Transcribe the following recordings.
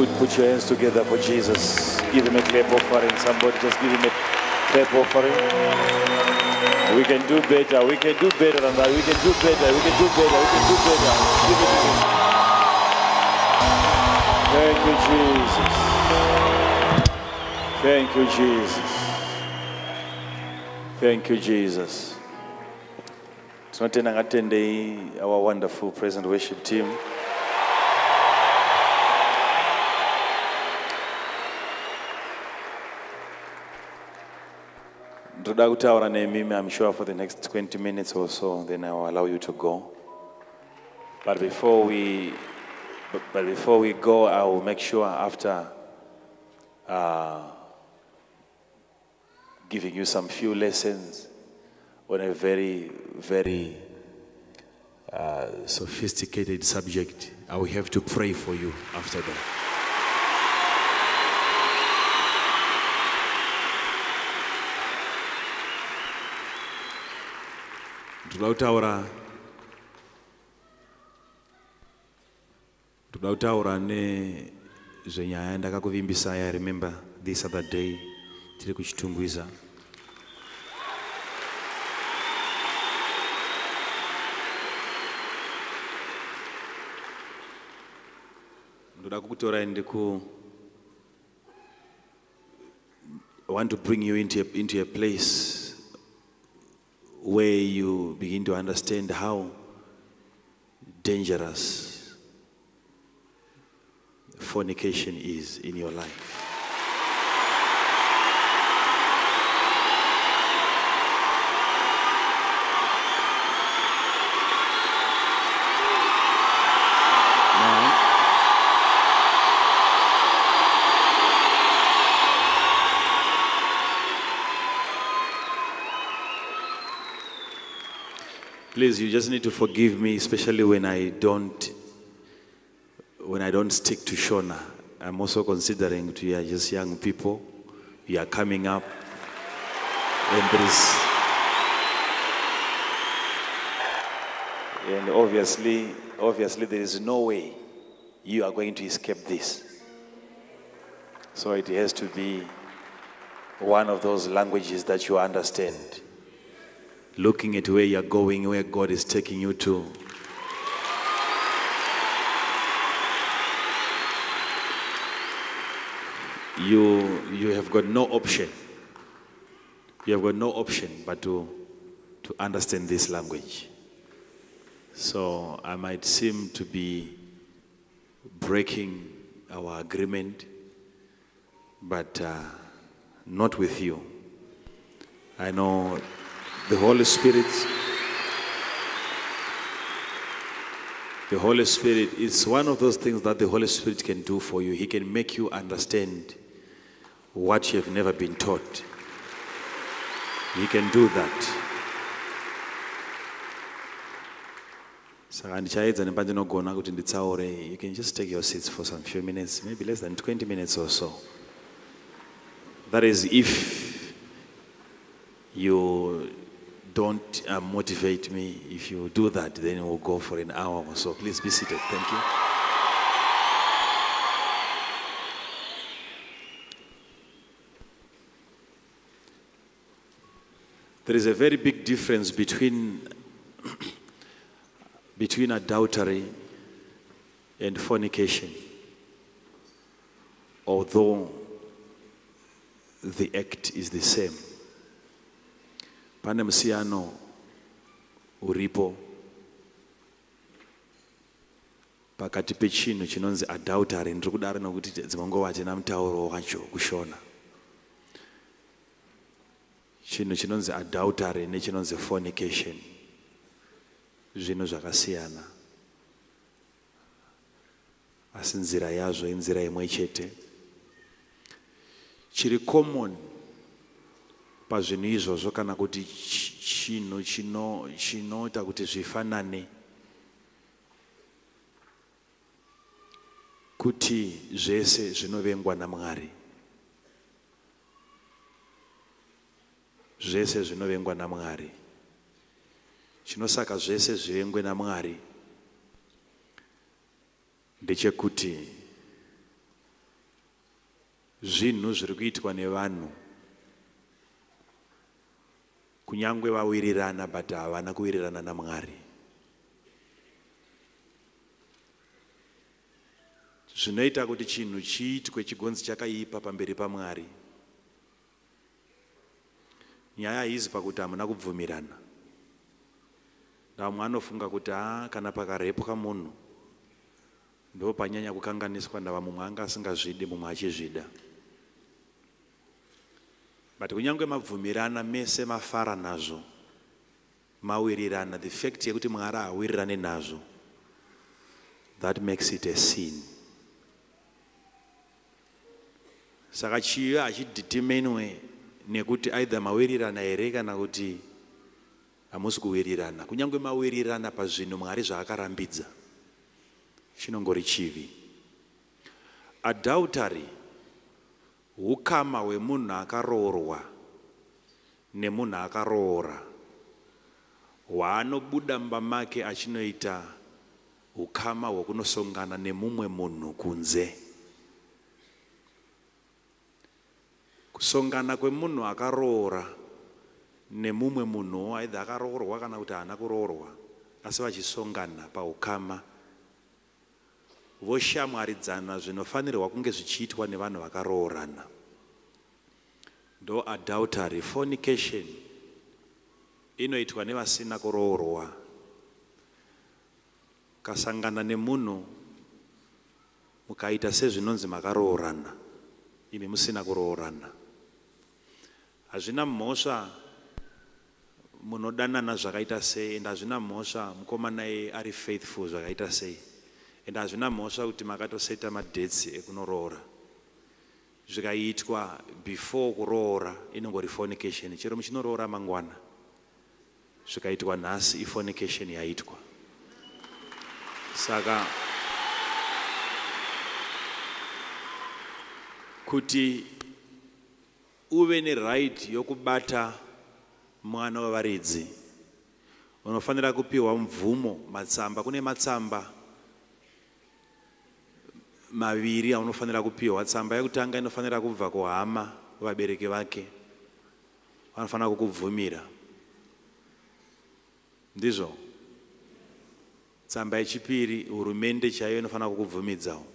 Put your hands together for Jesus. Give him a clap offering. Somebody just give him a clap offering. We can do better. We can do better than that. We can do better. We can do better. We can do better. Give it to him. Thank you, Jesus. Thank you, Jesus. Thank you, Jesus. Tinotenda, ngatendei our wonderful praise and worship team. Ndoda kutaura nemimi, I'm sure, for the next 20 minutes or so, then I will allow you to go. But before we go, I will make sure, after giving you some few lessons on a very, very sophisticated subject, I will have to pray for you after that. Ndoda kutaura nezvenyaya ndakakuvimbisai. I remember this other day tiri kuChitungwiza. Ndoda kukutorai ndiku I want to bring you into a place where you begin to understand how dangerous fornication is in your life. Now, please, you just need to forgive me, especially when I don't stick to Shona. I'm also considering to you are just young people. You are coming up, and there is, and obviously, there is no way you are going to escape this. So it has to be one of those languages that you understand. Looking at where you're going, where God is taking you to. You have got no option. You have got no option but to understand this language. So I might seem to be breaking our agreement, but not with you. I know the Holy Spirit. The Holy Spirit is one of those things that the Holy Spirit can do for you. He can make you understand what you have never been taught. He can do that. Saka ndichaedza nepandinogona kuti nditsaure. You can just take your seats for some few minutes, maybe less than 20 minutes or so. That is if you don't motivate me. If you do that, then we'll go for an hour or so. Please be seated. Thank you. There is a very big difference between adultery and fornication, although the act is the same. Pane musiyano uripo pakati pechinhu chinonzi adultery. Ndiri kudaro nokuti dzimwe nguva hatina mutauro wacho kuShona. Chinhu chinonzi adultery nechinonzi fornication zvinhu zvakasiyana, asi nzira yazvo inzira imwe chete. Chiri common pazvinhu izvozvo, kana kuti chinhu chinoita kuti zvifanane, kuti zvese zvinovengwa naMwari. Zvese zvinovengwa naMwari. Chinosaka zvese zvivengwe naMwari ndechekuti Zvinhu zviri kuitwa nevanhu kunyangwe vawirirana but havana kuwirirana naMwari. Zvinoita kuti chinhu chiitwe chigonzi chakaipa pamberi paMwari. Nyaya haizi pakuti hamuna kubvumirana. Vamwe anofunga kuti haa kana pakarepwa munhu ndo panyanya kukanganiswa, ndava mumwe anga asingazvidi mumwe achizvida. But kunyange mabvumirana mese mafara nazvo, mawirirana, the fact yekuti Mwari haawirirane nazvo, that makes it a sin. Saka chivi hachidhitimenwe nekuti either mawirirana here kana kuti hamusi kuwirirana. Kunyange mawirirana pazvinhu Mwari zvaakarambidza, chinongori chivi. Adultery hukama hwemunhu akaroorwa nemunhu akaroora hwaanobuda mumba make achinoita hukama hwekunosongana nemumwe munhu kunze. Kusongana kwemunhu akaroora nemumwe munhuwo, either akaroorwa kana kuti haana kuroorwa, asi vachisongana paukama, voshamwaridzana zvinofanirwa kunge zvichiitwa nevanhu vakaroorana. Ndo adultery. Fornication inoitwa nevasina kuroorwa. Kasangana nemunhu mukaita sezvinonzi makaroorana imi musina kuroorana. Hazvina mhosva munodanana zvakaita sei, and hazvina mhosva mukomana iye ari faithful zvakaita sei, and hazvina mhosva kuti makatoseta madates ekunoroora. Zvikaitwa before kuroora inongori fornication, chero muchinoroora mangwana, zvikaitwa nhasi ifornication yaitwa. Saka kuti uve neright yokubata mwana wevaridzi, unofanira kupiwa mvumo, matsamba. Kune matsamba maviri aunofanira kupiwa. Tsamba yekutanga inofanira kubva kuhama, kuvabereki vake, vanofanira kukubvumira. Ndizvo. Tsamba yechipiri, hurumende chaiyo inofanira kukubvumidzawo.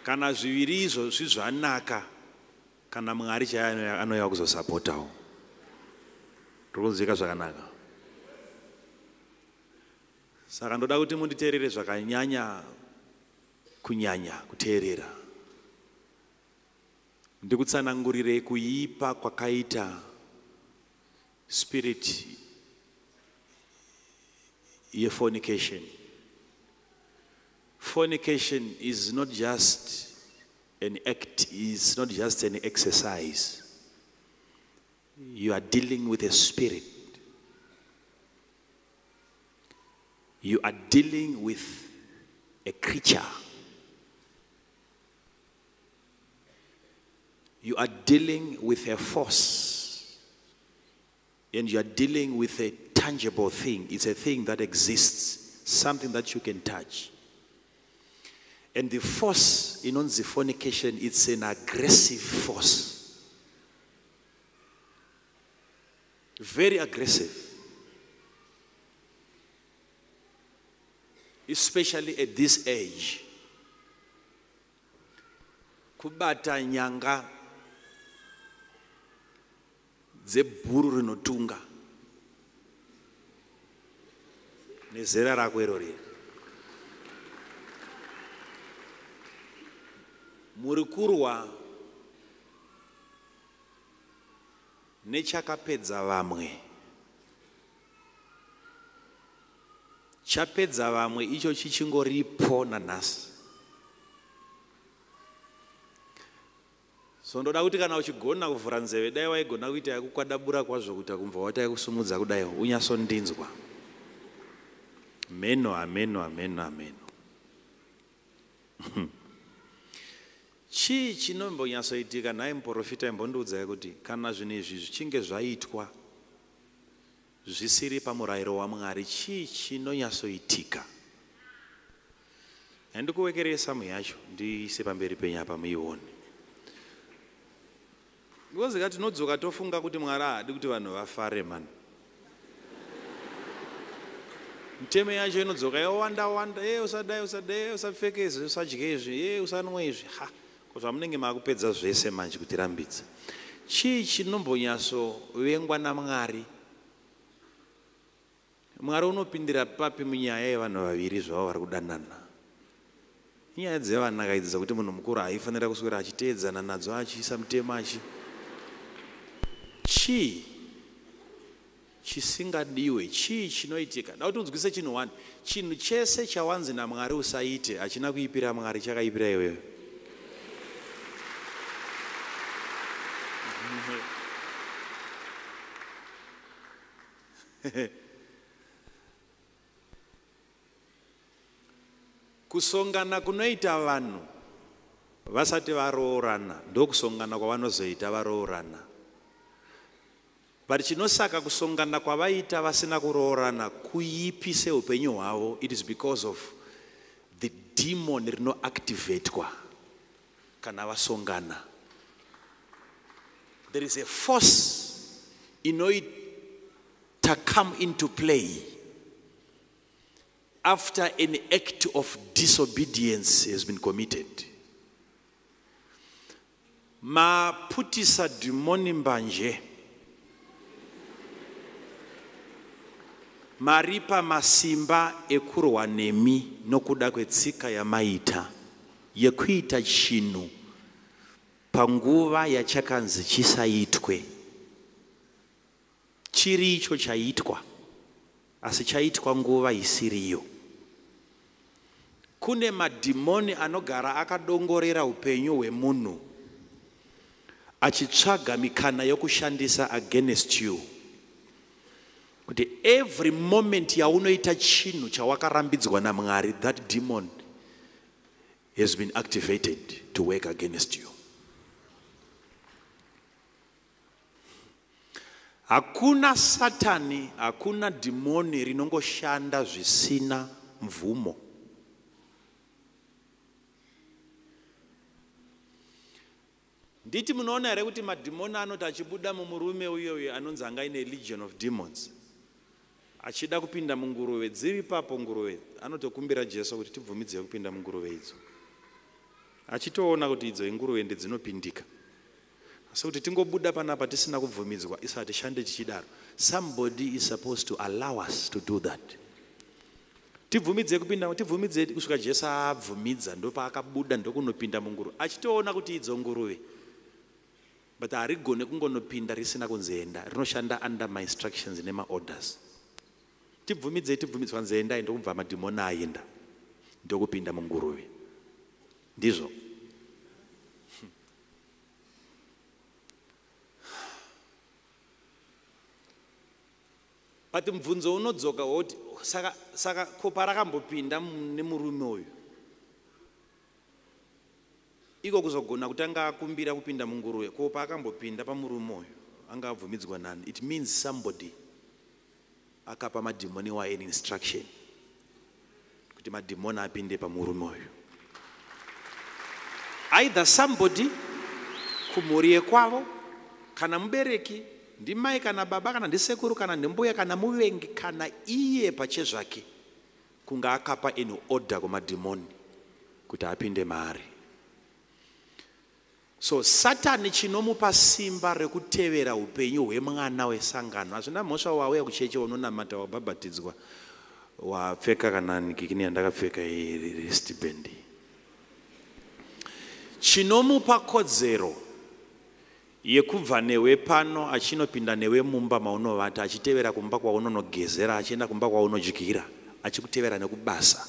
Kana zviviri izvozvi zvanaka, kana Mwari chaiye anouya kuzosapotawo. Tiri kunzwika zvakanaka. Saka ndoda kuti munditeerere zvakanyanya, kunyanya kuteerera. Ndikutsanangurire kuipa kwakaita spirit yefornication. Fornication is not just an act, it's not just an exercise. You are dealing with a spirit. You are dealing with a creature. You are dealing with a force. And you are dealing with a tangible thing. It's a thing that exists, something that you can touch. And the force in the fornication, it's an aggressive force. Very aggressive. Especially at this age. Kubata nyanga dzebhuru rinotunga nezera rako iro riri. Muri kurwa nechakapedza vamwe. Chapedza vamwe icho chichingoripo nanhasi. So ndoda kuti kana uchigona kuvhura nzeve, dai waigona kuita yekukwadabura kwazvo kuita kumva wata yekusumudza kudai, unyasondinzwa. Mheno, hameno, hameno, hameno. Chii chinombonyatsoitika nhai muprofita? Imbondiudzai kuti kana zvinhu izvi zvichinge zvaitwa, zvisiri pamurayiro waMwari, chii chinonyatsoitika? Handikuwekerei samu yacho ndiise pamberi penyu apa muione. Because ka tinodzoka tofunga kuti Mwari haadi kuti vanhu vafare mani. Mitemo yacho inodzoka yowanda wanda, e usadai usadai, usapfeke izvi, usadye izvi, e usanwe izvi. Ha, ko zvamunenge makupedza zvese manje kutirambidza. Chii chinombonyatsovengwa naMwari? Mwari unopindira papi munyaya yevanhu vaviri zvavo vari kudanana? Inyaya dzevana ka idzi dzekuti munhu mukuru haifanira kuswera achiteedzana nadzo achiisa mutemo achi. Chii chisingadiwe? Chii chinoitika? Da kuti unzwise chinhu one. Chinhu chese chawanzi naMwari usaite hachina kuipira Mwari, chakaipira iwewe. Kusongana kunoita vanhu vasati varoorana ndokusongana kwavanozoita varoorana. But chinosaka kusongana kwavaita vasina kuroorana kuipise upenyu hwavo, it is because of the demon rinoactivatwa kana vasongana. There is a force inoita come into play after an act of disobedience has been committed. Maputisa dhimoni mbanje, maripa masimba ekurwa nemi nokuda kwetsika yamaita yekuita chinhu panguva yachakanzi chisaitwe. Chiri icho chaitwa, asi chaitwa nguva isiriyo. Kune madhimoni anogara akadongorera upenyu hwemunhu achitsvaga mikana yokushandisa against you. Kuti every moment yaunoita chinhu chawakarambidzwa naMwari, that demon has been activated to work against you. Hakuna satani, hakuna dhimoni rinongoshanda zvisina mvumo. Nditi munoona here kuti madhimoni anoti achibuda mumurume uye uye anonzi anga aine legion of demons, achida kupinda munguruve dziri ipapo, nguruve anotokumbira Jesu kuti tibvumidzei kupinda munguruve idzo, achitoona kuti idzo inguruve ndedzinopindika. Asi kuti tingobuda panapa tisina kubvumidzwa, isu hatishande tichidaro. Somebody is supposed to allow us to do that. Tibvumidze kupinda, tibvumidze kusvika Jesu abvumidza, ndopaakabuda ndokunopinda munguruve, achitoona kuti idzo nguruve, but harigone kungonopinda risina kunzi enda, rinoshanda under my instructions nemaorders. Tibvumidze, tibvumidze, kwanzi endai, ndokubva madhimoni aenda ndokupinda munguruve. Ndizvo. But mubvunzo unodzoka woti saka ko parakambopinda nemurume uyu iko kuzogona kutanga akumbira kupinda munguruve, ko paakambopinda pamurume uyu anga abvumidzwa nani? It means somebody akapa madhimoni wa an instruction kuti madhimoni apinde pamurume uyu. Either somebody kumhuri yekwavo, kana mubereki, ndimai kana baba, kana ndisekuru, kana ndimbuya, kana muvengi, kana iye pachezvake kunga akapa an order kumadhimoni kuti apinde maari. So Satani chinomupa simba rekutevera upenyu hwemwana wesangano. Hazvina mhosva wauya kucheche, unonamata, wabhabhatidzwa, wapfeka kana nikikini yandakapfeka iyi wristband. Chinomupa kodzero yekubva newe pano achinopinda newe mumba maunovata, achitevera kumba kwaunonogezera, achienda kumba kwaunodyira, achikutevera nekubasa.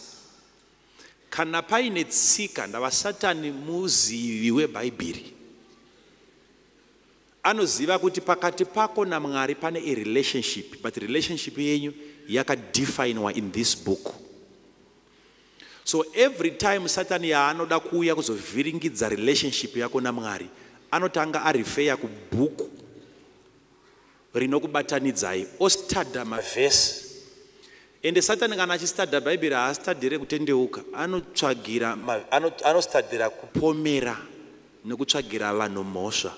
Kana paine tsika, ndava Satani muzivi weBhaibheri. Anoziva kuti pakati pako naMwari pane a relationship, but relationship yenyu yakadefinwa in this book. So every time Satani yaanoda kuuya kuzovhiringidza relationship yako naMwari, anotanga arifeya kubhuku Rinokubatanidzai ostadha mavhesi. Ende Satani kana achistadha Bhaibheri haastadhire kutendeuka, anotsvagira anostadhira kupomera nekutsvagira vanhu mhosva.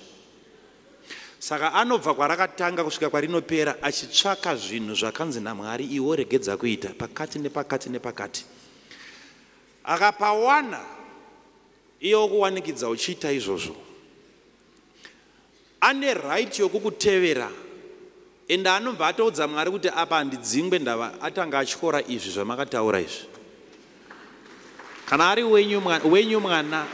Saka anobva kwarakatanga kusvika kwarinopera achitsvaka zvinhu zvakanzi naMwari iwe regedza kuita pakati nepakati nepakati. Akapawana iye okuwanikidza uchiita izvozvo. Ane right yokukutevera ende anobva atoudza Mwari kuti apa handidzingwe ndava atanga atyora izvi zvamakataura izvi. Kana ari wenyu mwana, wenyu mwana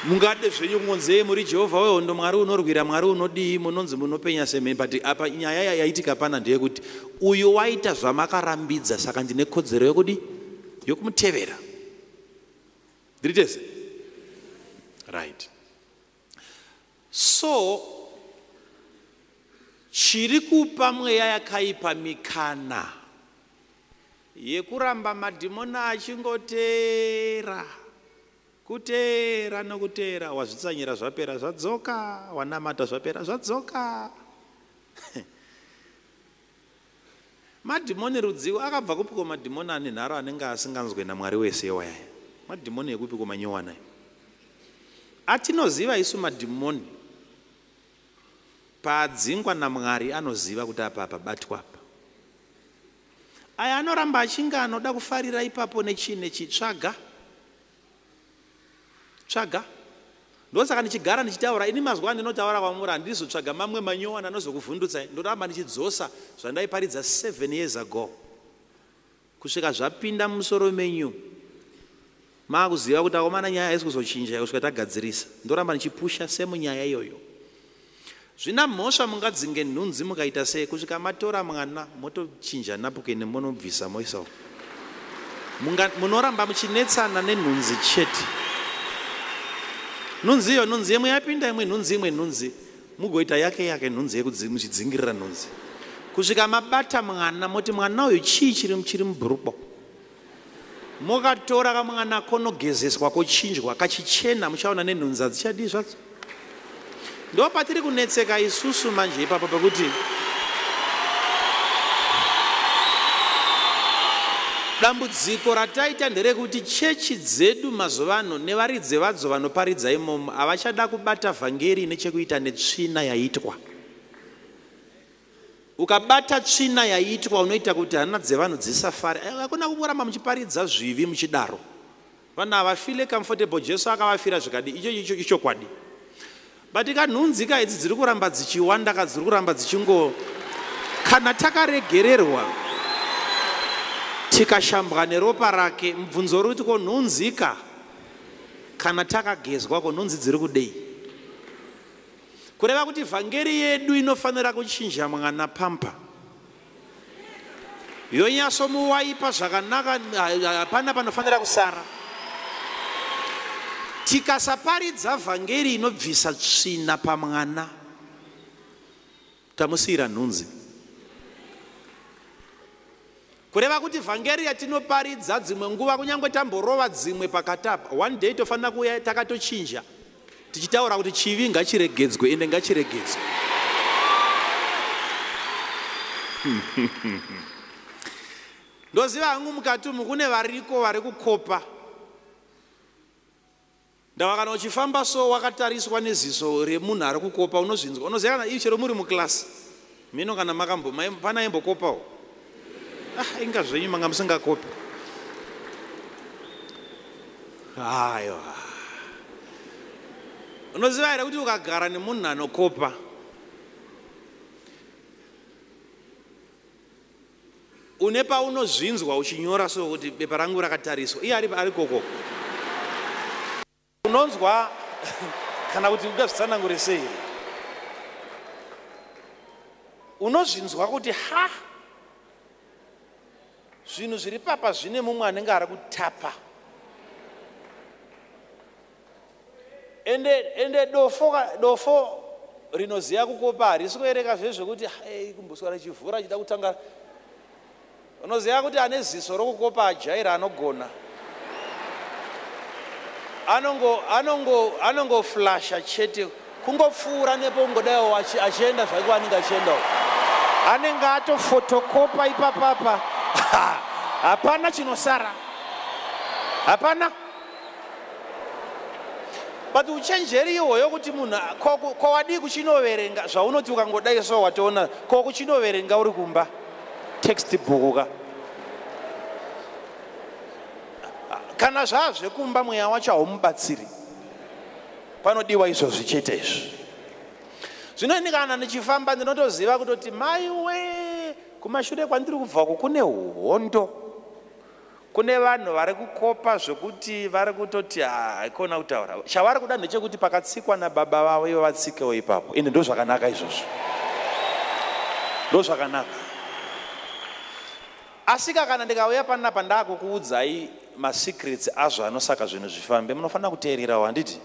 mungade zvenyu kungonzi muri Jehovha wehondo, Mwari unorwira, Mwari unodii, munonzi munopenya semheni, but apa nyaya yaitika pana ndeyekuti uyu waita zvamakarambidza, saka ndine kodzero yokudi yokumutevera. Ndiri tese? Right. So chiri kupa mweya yakaipa mikana yekuramba madhimoni achingoteera kuteera nokuteera, wazvitsanyira zvapera zvadzoka, wanamata zvapera zvadzoka. Madhimoni rudziwo akabva kupiko? Madhimoni ane nharo anenge asinganzwe naMwari wese wayaya. Madhimoni ekupiko manyowana atinoziva isu? Madhimoni paadzingwa naMwari anoziva kuti apa pabatwa apa. Aya anoramba achinge anoda kufarira ipapo nechii nechitsvaga tsvaga. Ndosaka ndichigara ndichitaura ini mazuva andinotaura kwamuri, handizotsvaga mamwe manyowana anozokuvhundutsai. Ndoramba ndichidzosa zvandaiparidza 7 years ago kusvika zvapinda mumusoro menyu, maakuziva kuti akomana, nyaya haisi kuzochinja kusvika tagadzirisa. Ndoramba ndichipusha semunyaya iyoyo. Zvina mhosva mungadzinge nhunzi mukaita sei, kusvika matora mwana motochinja napukeni monobvisa moisawo. Munoramba muchinetsana nenhunzi chete. Nhunzi iyo, nhunzi imwe yapinda imwe nhunzi, imwe nhunzi, mugoita yake yake nhunzi muchidzingirira nhunzi kusvika mabata mwana, moti mwana uyu chii chiri mubhurukwa. Mokatora kamwana konogezeswa, kochinjwa kachichena, muchaona nenhunzi hadzichadii zvadzo. Ndo patiri kunetseka isusu manje ipapo, pekuti dambudziko rataita nderekuti chechi dzedu mazuva ano nevaridzi vadzo vanoparidza imomo havachada kubata vhangeri nechekuita netsvina yaitwa. Ukabata tsvina yaitwa unoita kuti hana dzevanhu dzisafare. Hakuna kuramba muchiparidza zvivi muchidaro, vanhu havafile comfortable. Jesu akavafira zvikadi, icho icho ichokwadi. But kanhunzika idzi dziri kuramba dzichiwanda ka, dziri kuramba dzichingo, kana takaregererwa tikashambwa neropa rake, mubvunzo uri kuti ko nhunzika, kana takagezwa, ko nhunzi dziri kudei? Kureva kuti vhangeri yedu inofanira kuchinja mwana pampa, yonyatsomuwaipa zvakanaka, hapana panofanira kusara. Tikasaparidza vhangeri inobvisa tsvina pamwana, tamusiyira nhunzi. Kureva kuti vhangeri yatinoparidza dzimwe nguva, kunyange tamborova dzimwe pakati apa, one day tofanira kuuya takatochinja tichitaura kuti chivi ngachiregedzwe, ende ngachiregedzwe. Ndoziva hangu mukati umu kune variko vari kukopa. Ndava kana uchifamba so wakatariswa neziso remunhu ari kukopa, unozvinzwa, unoziva. Kana chero muri muklasi mino, kana makambo pana aimbokopawo, ah, inga zvenyu manga musingakopi. Aiwa, unoziva here kuti ukagara nemunhu anokopa, une paunozvinzwa uchinyora so kuti bepa rangu rakatariswa, iye ari koko, unonzwa? Kana kuti ungazvitsanangure sei? Unozvinzwa kuti ha, zvinhu zviri papa zvine mumwe anenge ari kutapa. Ende dofo rinoziva kukopa harisi kuereka zvezvekuti kumboswera richivhura achida kutanga. Unoziva kuti ane ziso rokukopa ajaira, anogona, anongoflasha chete. Kungopfuura nepo kungodaiwo achienda zvake kwaanenge achiendawo. Anenge atofotokopa ipapapa. Hapana chinosara. Hapana. But uchenjeri ihwoyo kuti munhu ko wadii kuchinoverenga zvaunoti ukangodai so watoona ko kuchinoverenga uri kumba textbook ka. Kana zvazvekumba mweya wacho haumubatsiri. Panodiwa izvozvi chete izvi. Zvino ini kana ndichifamba ndinotoziva kutoti maiwe kumashure kwandiri kubva uku kune hondo. Kune vanhu vari kukopa zvekuti vari kutoti haikona kutaura. Chavari kuda ndechekuti pakatsikwa nababa vavo ivo vatsikewo ipapo. Ende ndozvakanaka izvozvo. Ndozvakanaka. Asika kana ndikauya panapa ndakukuudzai masecrets azvo anosaka zvinhu zvifambe, munofanira kuteererawo, handiti?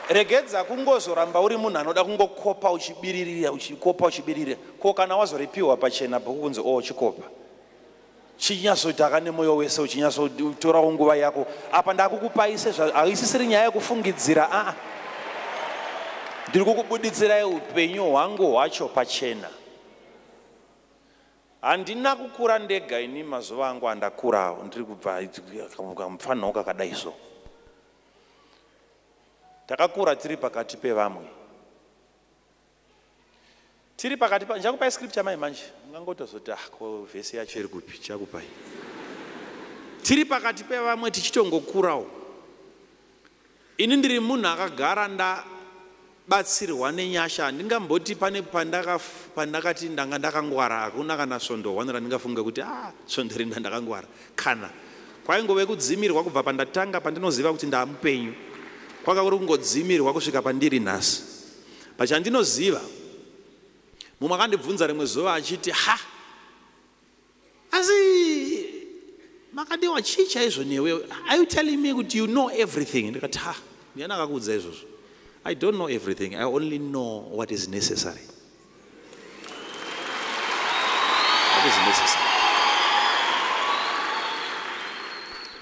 Regedza kungozoramba uri munhu anoda kungokopa uchibiririra, uchikopa uchibiririra. Ko kana wazoripiwa pachena bhuku kunzi o chikopa. Chinyatsoita ka nemoyo wese, uchinyatsotorawo nguva yako. Apa ndakukupai sezva haisisiri nyaya yekufungidzira, aa. Ndiri kukubuditsirai upenyu hwangu hwacho pachena. Handina kukura ndega ini mazuva angu andakurawo, ndiri kubva kamupfanho kakadai so. Takakura tiri pakati pevamwe. Tiri pakati pa, ndichakupai scripture mai manje. Ungangotozoti ah ko vhesi yacho iri kupi, ndichakupai. Tiri pakati pevamwe tichitongokurawo. Ini ndiri munhu akagara ndabatsirwa nenyasha. Handingamboti pane pandakati ndanga ndakangwara, hakuna kana svondo 1 randingafunga kuti svondo rino ndakangwara. Kana kwaingove kudzimirwa kubva pandatanga pandinoziva kuti ndaamupenyu. Kwanga kuri kungodzimirwa kusvika pandiri nhasi. Pachandinoziva, mumwe akandibvunza rimwe zuva achiti ha, asi makadiwa chii chaizvo newe? Are you telling me kuti you know everything? Ndikati ha, ndiani akakuudza izvozvo? I don't know everything. I only know what is necessary. What is necessary?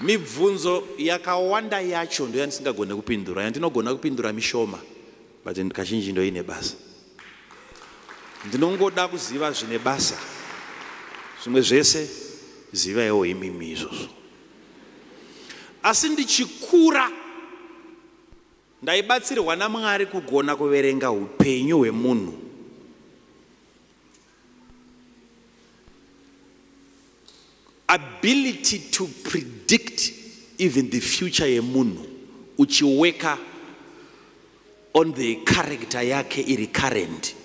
Mibvunzo yakawanda yacho ndo yandisingagone kupindura. Yandinogona kupindura mishoma, but kazhinji ndo ine basa. Ndinongoda kuziva zvine basa. Zvimwe zvese zivaiwo imimi izvozvo. Asi ndichikura ndaibatsirwa naMwari kugona kuverenga upenyu hwemunhu. Ability to predict even the future yemunhu uchiweka on the character yake iri current.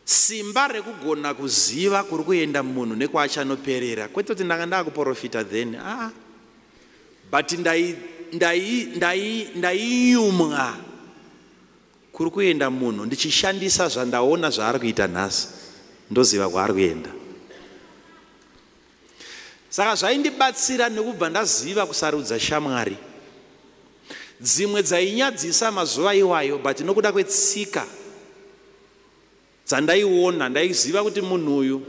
Simba rekugona kuziva kuri kuenda munhu nekwaachanoperera. Kwete kuti ndanga ndakuprofita then. But ndainyumwa kuri kuenda munhu ndichishandisa zvandaona zvaari kuita nhasi, ndoziva kwaari kuenda. Saka zvaindibatsira nekubva ndaziva kusarudza shamwari. Dzimwe dzainyadzisa mazuva iwayo, but nokuda kwetsika dzandaiona, ndaiziva kuti munhu uyu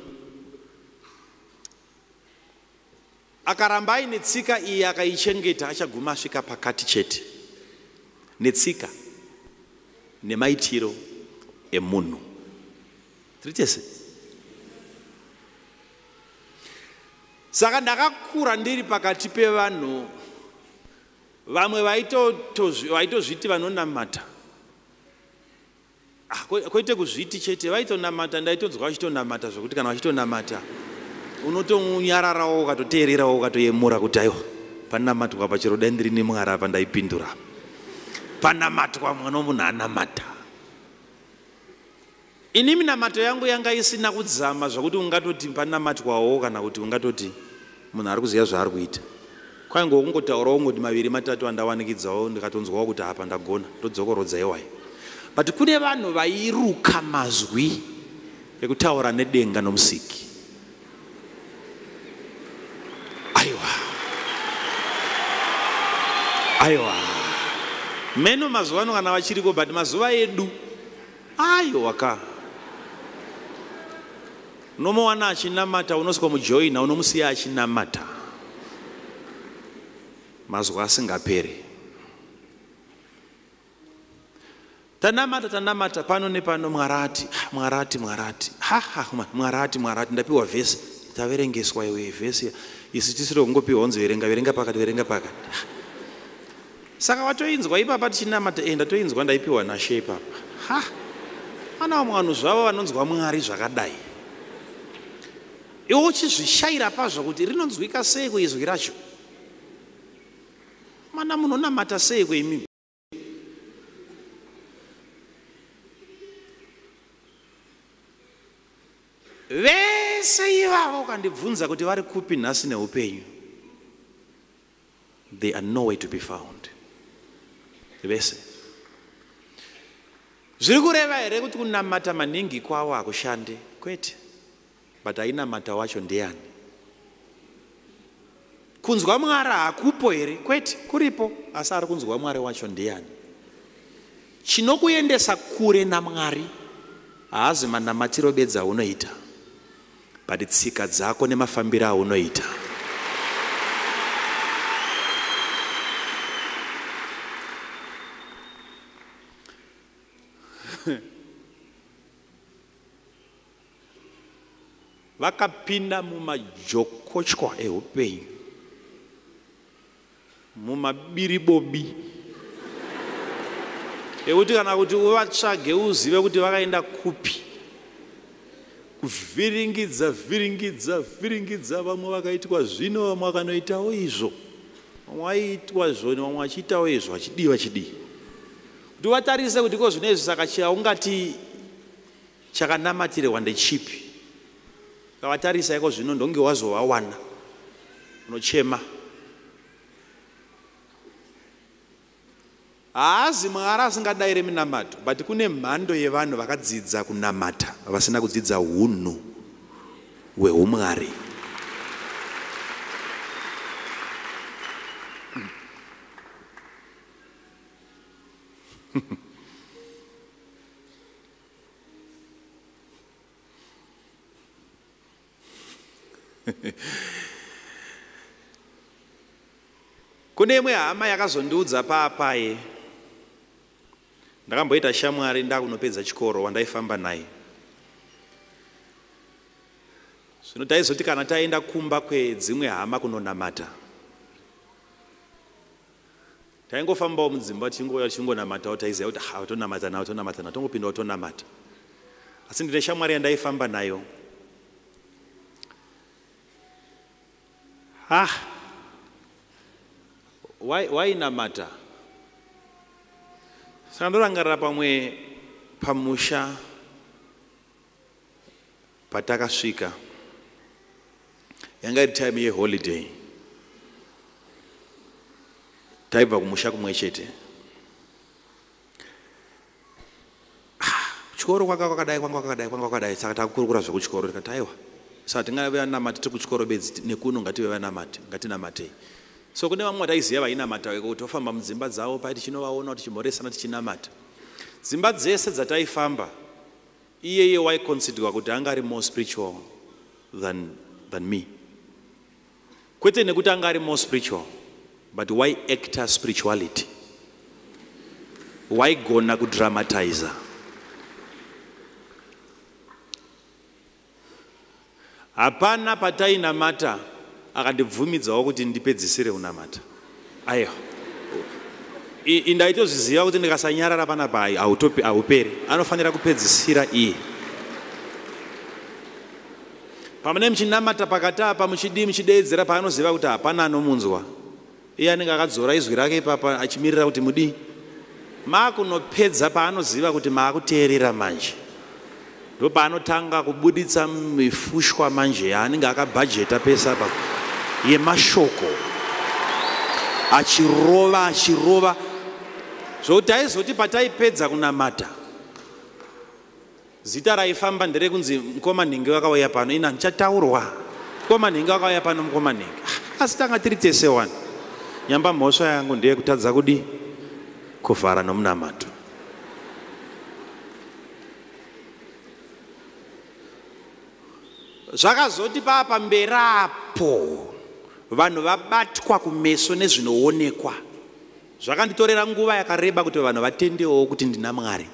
akaramba aine tsika iyi akaichengeta achaguma asvika pakati chete netsika nemaitiro emunhu. Tiri tese. Saka ndakakura ndiri pakati pevanhu vamwe vaitozviti vanonamata. Kwete kuzviti chete, vaitonamata, ndaitonzwa vachitonamata zvokuti kana vachitonamata unotonyararawo ukatoteererawo ukatoyemura kuti aiwa panamatwa pachero dai ndiri nemwari apa ndaipindura. Panamatwa mwana womunhu anamata. Ini minamato yangu yanga isina kudzama zvokuti ungatoti panamatwawo kana kuti ungatoti munhu ari kuziva zvaari kuita. Kwaingova kungotaurawo ngoti maviri matatu andawanikidzawo ndikatonzwawo kuti apa ndagona, ndodzokorodza iwayo. But kune vanhu vairuka mazwi ekutaura nedenga nomusiki. Aiwa. Aiwa. Meno mazuva ano kana vachiriko, but mazuva edu aiwa ka. Unomuwana achinamata, unosvika mujoina, unomusiya achinamata. Mazwi asingaperi. Tanamata tanamata pano nepano, Mwarati mwarati mwarati, haha, mwarati mwarati, ndapiwa vhesi, taverengeswa iwe vhesi, isu tisiri kungopiwa unzi verenga verenga pakati verenga pakati. Saka watoinzwa ipapa tichinamata, ndatoinzwa, ndaipiwa naShe ipapa. Ha, ana vamwe vanhu zvavo vanonzwa Mwari zvakadai, iwe uchizvishayira pazvo kuti rinonzwika sei kuizwi racho. Mana munonamata sei kuimimi? Vese ivavo ukandibvunza kuti vari kupi nhasi neupenyu, they are nowhere to be found. Vese. Zviri kureva here kuti kunamata maningi kwavo hakushande? Kwete. But ainamata wacho ndiani? Kunzwa Mwari hakupo here? Kwete, kuripo, asi ari kunzwa Mwari wacho ndiani? Chinokuendesa kure naMwari haazi manamatiro bedzi aunoita, but tsika dzako nemafambiro aunoita. Vakapinda mumajokochwa eupenyu, mumabiribobi ekuti kana kuti uvatsvage uzive kuti vakaenda kupi, kuvhiringidza vhiringidza vhiringidza. Vamwe vakaitwa zvino, vamwe vakanoitawo izvo, vamwe vaiitwa zvoni, vamwe vachiitawo izvo, vachidii vachidii, kuti vatarise kuti ko zvino izvi saka chaungati chakanamatirwa ndechipi. Ukavatarisa iko zvino ndonge wazovawana, unochema. Haazi Mwari asingadayire minamato, but kune mhando yevanhu vakadzidza kunamata vasina kudzidza hunhu hwehumwari. Kune imwe hama yakazondiudza paapaye, ndakamboita shamwari ndakunopedza chikoro wandaifamba naye. Zvino taizoti kana taenda kumba kwedzimwe hama kunonamata, taingofambawo mudzimba tichingouya tichingonamatawo, taiziva kuti ha, tonamata nawo, tonamata nawo, tongopindawo tonamata. Asi ndine shamwari yandaifamba nayo, ha, wainamata. Saka ndorangarira pamwe pamusha patakasvika, yanga iri time yeholiday, taibva kumusha kumwe chete. Chikoro kwanga kwakadai, kwanga kwakadai, kwanga kwakadai. Saka takukurukura zvekuchikoro, tikati aiwa, saka tingave vanamati tiri kuchikoro bedzi nekuno, ngative vanamati, ngatinamatei. So kune vamwe vataiziva vainamata iko, kuti tofamba mudzimba dzavo pai tichinovaona, tichimhoresana, tichinamata. Dzimba dzese dzataifamba, iyeye waiconsiderwa kuti anga ari more spiritual than me. Kwete nekuti anga ari more spiritual, but waiacta spirituality, waigona kudramatiza. Hapana patainamata akandibvumidzawo kuti ndipedzisire kunamata. Aiwa, ndaitozviziva kuti ndikasanyarara panapa hauperi, anofanira kupedzisira iye. Pamune muchinamata pakati apa, muchidii, muchideedzera, paanoziva kuti hapana anomunzwa, iye anenge akadzora izwi rake ipapa achimirira kuti mudii, maakunopedza. Paanoziva kuti maakuteerera manje, ndo paanotanga kubuditsa mifushwa manje yaanenge akabhajeta pese apa yemashoko, achirova achirova, zvokuti aizoti pataipedza kunamata, zita raifamba nderekunzi mukoma nhingi vakauya pano. Ina ndichataurwa, mukoma nhingi vakauya pano, mukoma nhingi. Asi tanga tiri tese wani. Nyamba mhosva yangu ndeyekutadza kudi kuvhara nomunamato. Zvakazoti paa pamberi apo vanhu vabatwa kumeso nezvinoonekwa. Zvakanditorera nguva yakareba kuti vanhu vatendewo kuti ndina Mwari.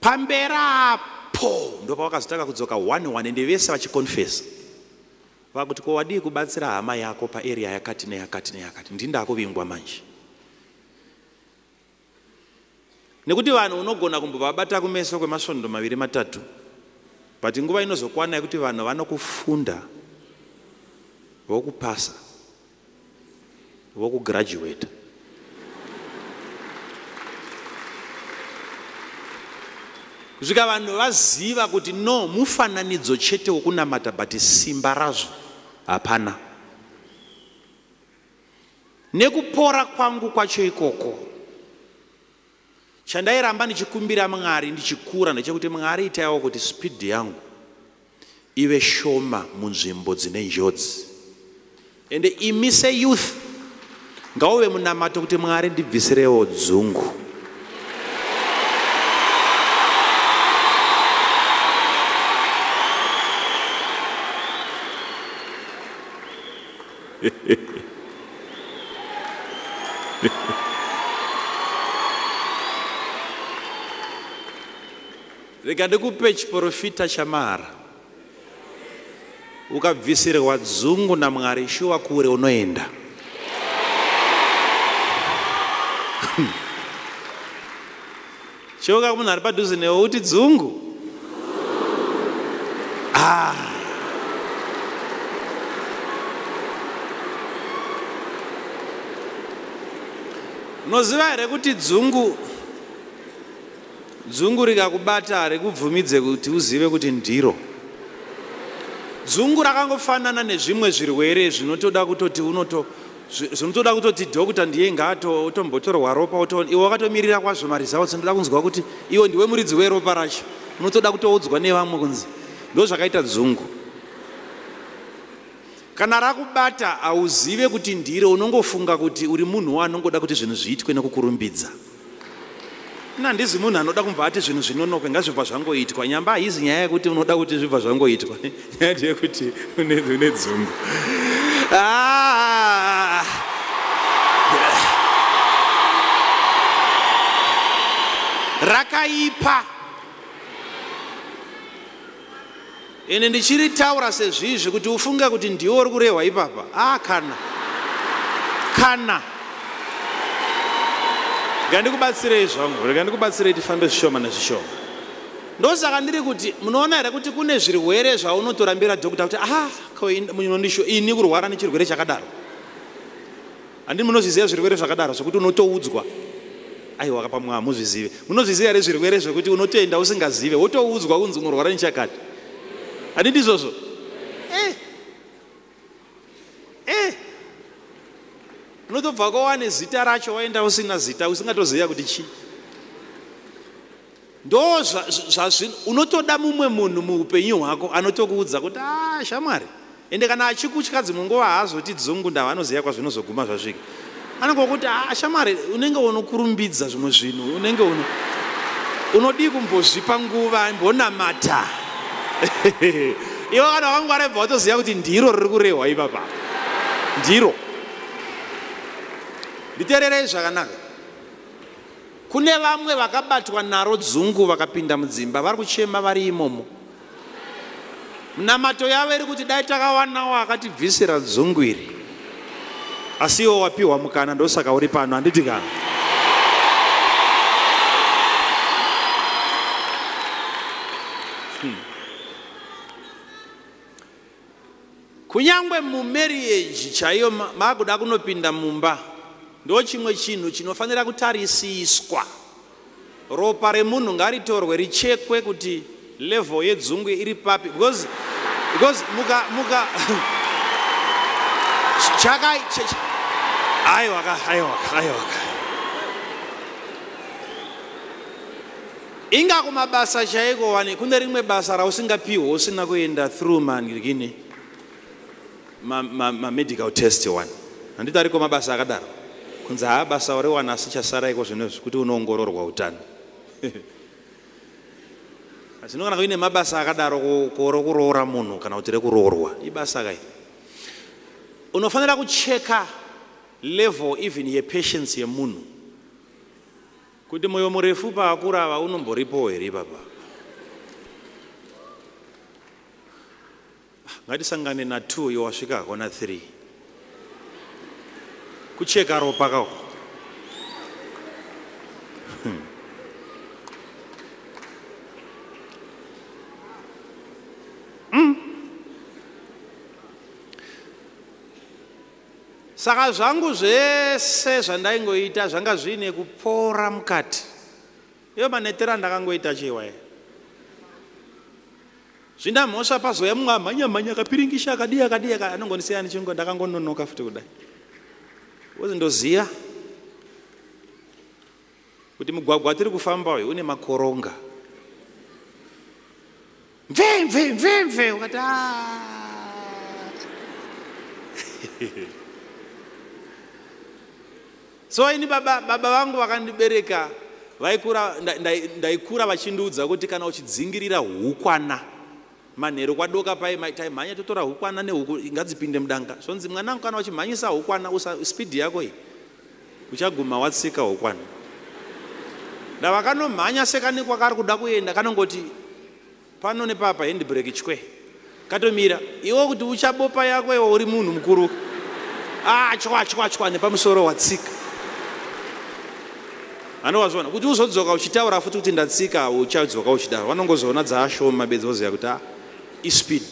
Pamberapo ndopavakazotanga kudzoka 1-1 ende vese vachikonfesa. Vakuti ko wadii kubatsira hama yako paarea yakati neyakati neyakati, ndini ndakuvingwa manje. Nekuti vanhu unogona kumbovabata kumeso kwemasvondo maviri matatu, but nguva inozokwana yekuti vanhu vanokufunda, vokupasa, vokugraduate. Kusvika vanhu vaziva kuti no, mufananidzo chete wokunamata, but simba razvo hapana. Nekupora kwangu kwacho ikoko, chandairamba ndichikumbira Mwari ndichikura ndechekuti Mwari itaiwo kuti speed yangu ive shoma munzvimbo dzine njodzi. Ende imi seyouth ngauve munamato kuti Mwari ndibvisirewo dzungu. Rega ndikupe chiprofita chamahara. Ukabvisirwa dzungu naMwari, shuwa kure unoenda. Cheuka munhu ari padhuze newe uti dzungu. Ah. Unoziva here kuti dzungu rikakubata harikubvumidze kuti uzive kuti ndiro. Dzungu rakangofanana nezvimwe zvirwere zvinotoda kutoti zvinotoda kutoti doctor ndiye ngaatombotorwa ropa, iwe wakatomirira kwazvo maresults, unoda kunzwa kuti iwe ndiwe muridzi weropa racho, unotoda kutoudzwa nevamwe kunzi ndo zvakaita dzungu. Kana rakubata hauzive kuti ndiro, unongofunga kuti uri munhu anongoda kuti zvinhu zviitwe nekukurumbidza. Handizi munhu anoda kumva ati zvinhu zvinonoke ngazvibva zvangoitwa. Nyamba haizi nyaya yekuti unoda kuti zvibva zvangoitwa. Nyaya ndeyekuti une dzungu. Rakaipa. Ende ndichiritaura sezvizvi kuti ufunge kuti ndiwe uri kurehwa ipapa. Kana. Kana. Ngandikubatsirei zvangu, rega ndikubatsirei tifambe zvishoma nezvishoma. Ndosaka ndiri kuti munoona here kuti kune zvirwere zvaunotorambira doctor kuti munondisho ini kurwara nechirwere chakadaro. Handiti munozviziva zvirwere zvakadaro zvekuti unotoudzwa. Aiwa pamwe hamuzvizive. Munozviziva here zvirwere zvekuti unotoenda usingazive, wotoudzwa kunzi unorwara nechakati. Handiti izvozvo? Unotobva kwawane zita racho waenda usina zita, usingatoziva kuti chii. Ndo zvazvino unotoda mumwe munhu muupenyu hwako anotokuudza kuti shamwari. Ende kana achikutya dzimwe nguva haazoti dzungu ndava anoziva kwazvinozoguma zvasvika. Anongokuti shamwari unenge unokurumbidza zvimwe zvinhu, unenge unodii kumbozvipa nguva imbonamata. Iwe kana wakangwara ibva watoziva kuti ndiro riri kurehwa ipapa. Ndiro. Nditeererei zvakanaka. Kune vamwe vakabatwa naro dzungu vakapinda mudzimba vari kuchema vari imomo. Munamato yavo iri kuti dai takawanawo akatibvisira dzungu iri. Asi iwe wapiwa mukana ndosaka uri pano, handiti kana? Kunyangwe mumarriage chaiyo makuda kunopinda mumba, ndo chimwe chinhu chinofanira kutarisiswa. Ropa remunhu ngaritorwe richekwe kuti level yedzungu iri papi, because muka chaka aiwa. Inga kumabasa chaiko wani kune rimwe basa rausingapiwa usina kuenda through manirikini ma medical test one. Handiti ariko mabasa akadaro kunzi haa basa uriwana asi chasara iko zvinozvi kuti unoongororwa utano. Asi kana kuine mabasa akadaro rokuroora munhu kana kuti rekuroorwa ibasa kai. Unofanira kucheka Level even yepatience yemunhu. Kuti moyo murefu paakurava unomboripowo here ipapa? Ngatisangane na2 iwe wasvika hako na3. Kucheka ropa kako. Saka zvangu zvese zvandaingoita zvanga zviine kupora mukati. Iyo manetera ndakangoita chewa. Zvinda mhosva pazouya mumwe amhanya mhanya akapiringisha akadii akadii anongondisiya ndichingo ndakangononoka futi kudai. Wozi ndoziya kuti mugwagwa tiri kufamba uyu une makoronga. Mve mve mve mve ukati So ini baba vangu vakandibereka vaikura ndaikura vachindiudza kuti kana uchidzingirira hukwana manheru kwadoka pai taimhanya totora hukwana nehuku ngadzipinde mudanga. Zvonzi mwanangu kana uchimhanyisa hukwana speed yako iyi uchaguma watsika hukwana. Ndavakanomhanya sekani kwakari kuda kuenda kanongoti pano nepapa handbrake chwe katomira iwe kuti uchabopa yako iwe uri munhu mukuru chwa chwa chwa nepamusoro watsika. Anowazviona kuti uzodzoka uchitaura futi kuti ndatsika uchadzoka uchidaro vanongozoona dzaashoma bedzi voziva kuti ispeed.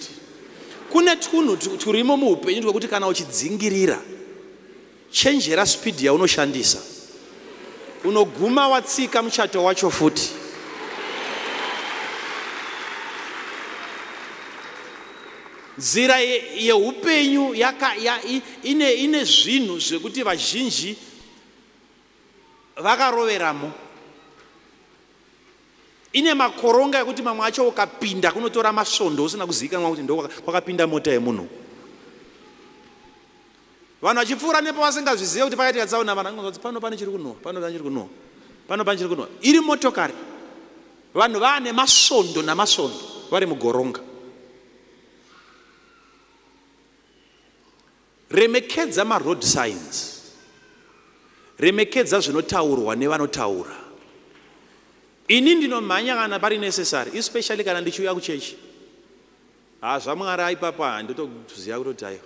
Kune tunhu turimo muupenyu twekuti kana uchidzingirira chenjera speed yaunoshandisa unoguma watsika muchato wacho futi. Nzira yeupenyu ine zvinhu zvekuti vazhinji vakaroveramo. Ine makoronga ekuti mamwe acho ukapinda kunotora masvondo usina kuzivikanwa kuti ndo kwakapinda mota yemunhu. Vanhu vachipfuura nepo vasingazvizive kuti pakaitika tsaona vanhu vanonzi pano pane chiri kunhuhwa, pano pane chiri kunhuhwa, pano pane chiri kunhuhwa. Iri motokari. Vanhu vaane masvondo namasvondo vari mugoronga. Remekedza maroad signs. Remekedza zvinotaurwa nevanotaura. Ini ndinomhanya kana pari necessary, especially kana ndichiuya kuchechi. ZvaMwari aipapa handitoziva kutoti aiwa.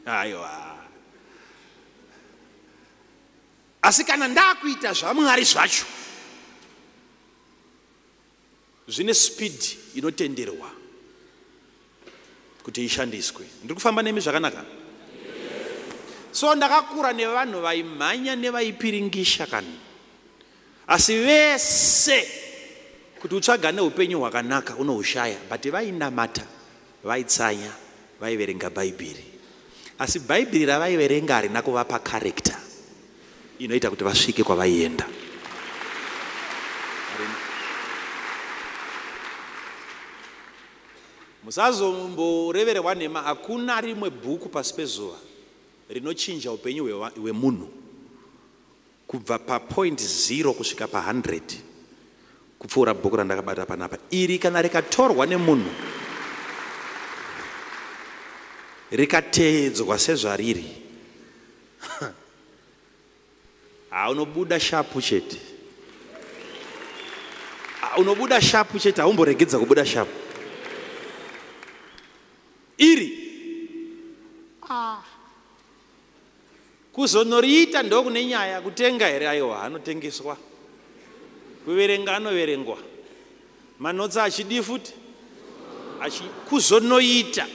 Aiwa. Asi kana ndakuita zvaMwari zvacho zvine speed inotenderwa kuti ishandiswe. Ndiri kufamba nemi zvakanaka? So ndakakura nevanhu vaimhanya nevaipiringisha kana. Asi vese kuti utsvagane upenyu hwakanaka unohushaya, but vainamata, vaitsanya, vaiverenga Bhaibheri. Asi Bhaibheri ravaiverenga harina kuvapa character inoita kuti vasvike kwavaienda. Musazomborevererwa nhema, hakuna rimwe bhuku pasi pezuva rinochinja upenyu hwemunhu kubva pa 0 kusvika pa 100 kupfuura bhuku randakabata panapa. Iri kana rikatorwa nemunhu rikateedzwa sezvariri unobuda shapu chete. Unobuda shapu chete, haumboregedza kubuda shapu. Iri kuzonoriita ndokune nyaya. Kutenga here? Aiwa, anotengeswa. Kuverenga anoverengwa. Manotsi achidii futi? Kuzonoita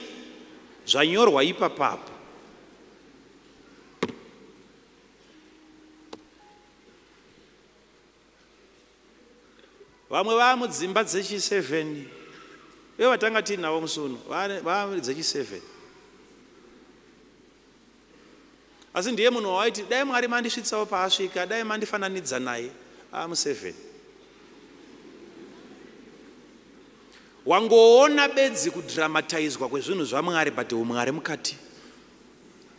zvanyorwa ipapapo. Vamwe vaamudzimba dzechi7 ivo vatanga tiinavo musi uno vaadzechi7. Asi ndiye munhu wawaiti dai Mwari mandisvitsawo paasvika, dai mandifananidza naye, amu7. Wangoona bedzi kudramatizewa kwezvinhu zvaMwari, but umwari mukati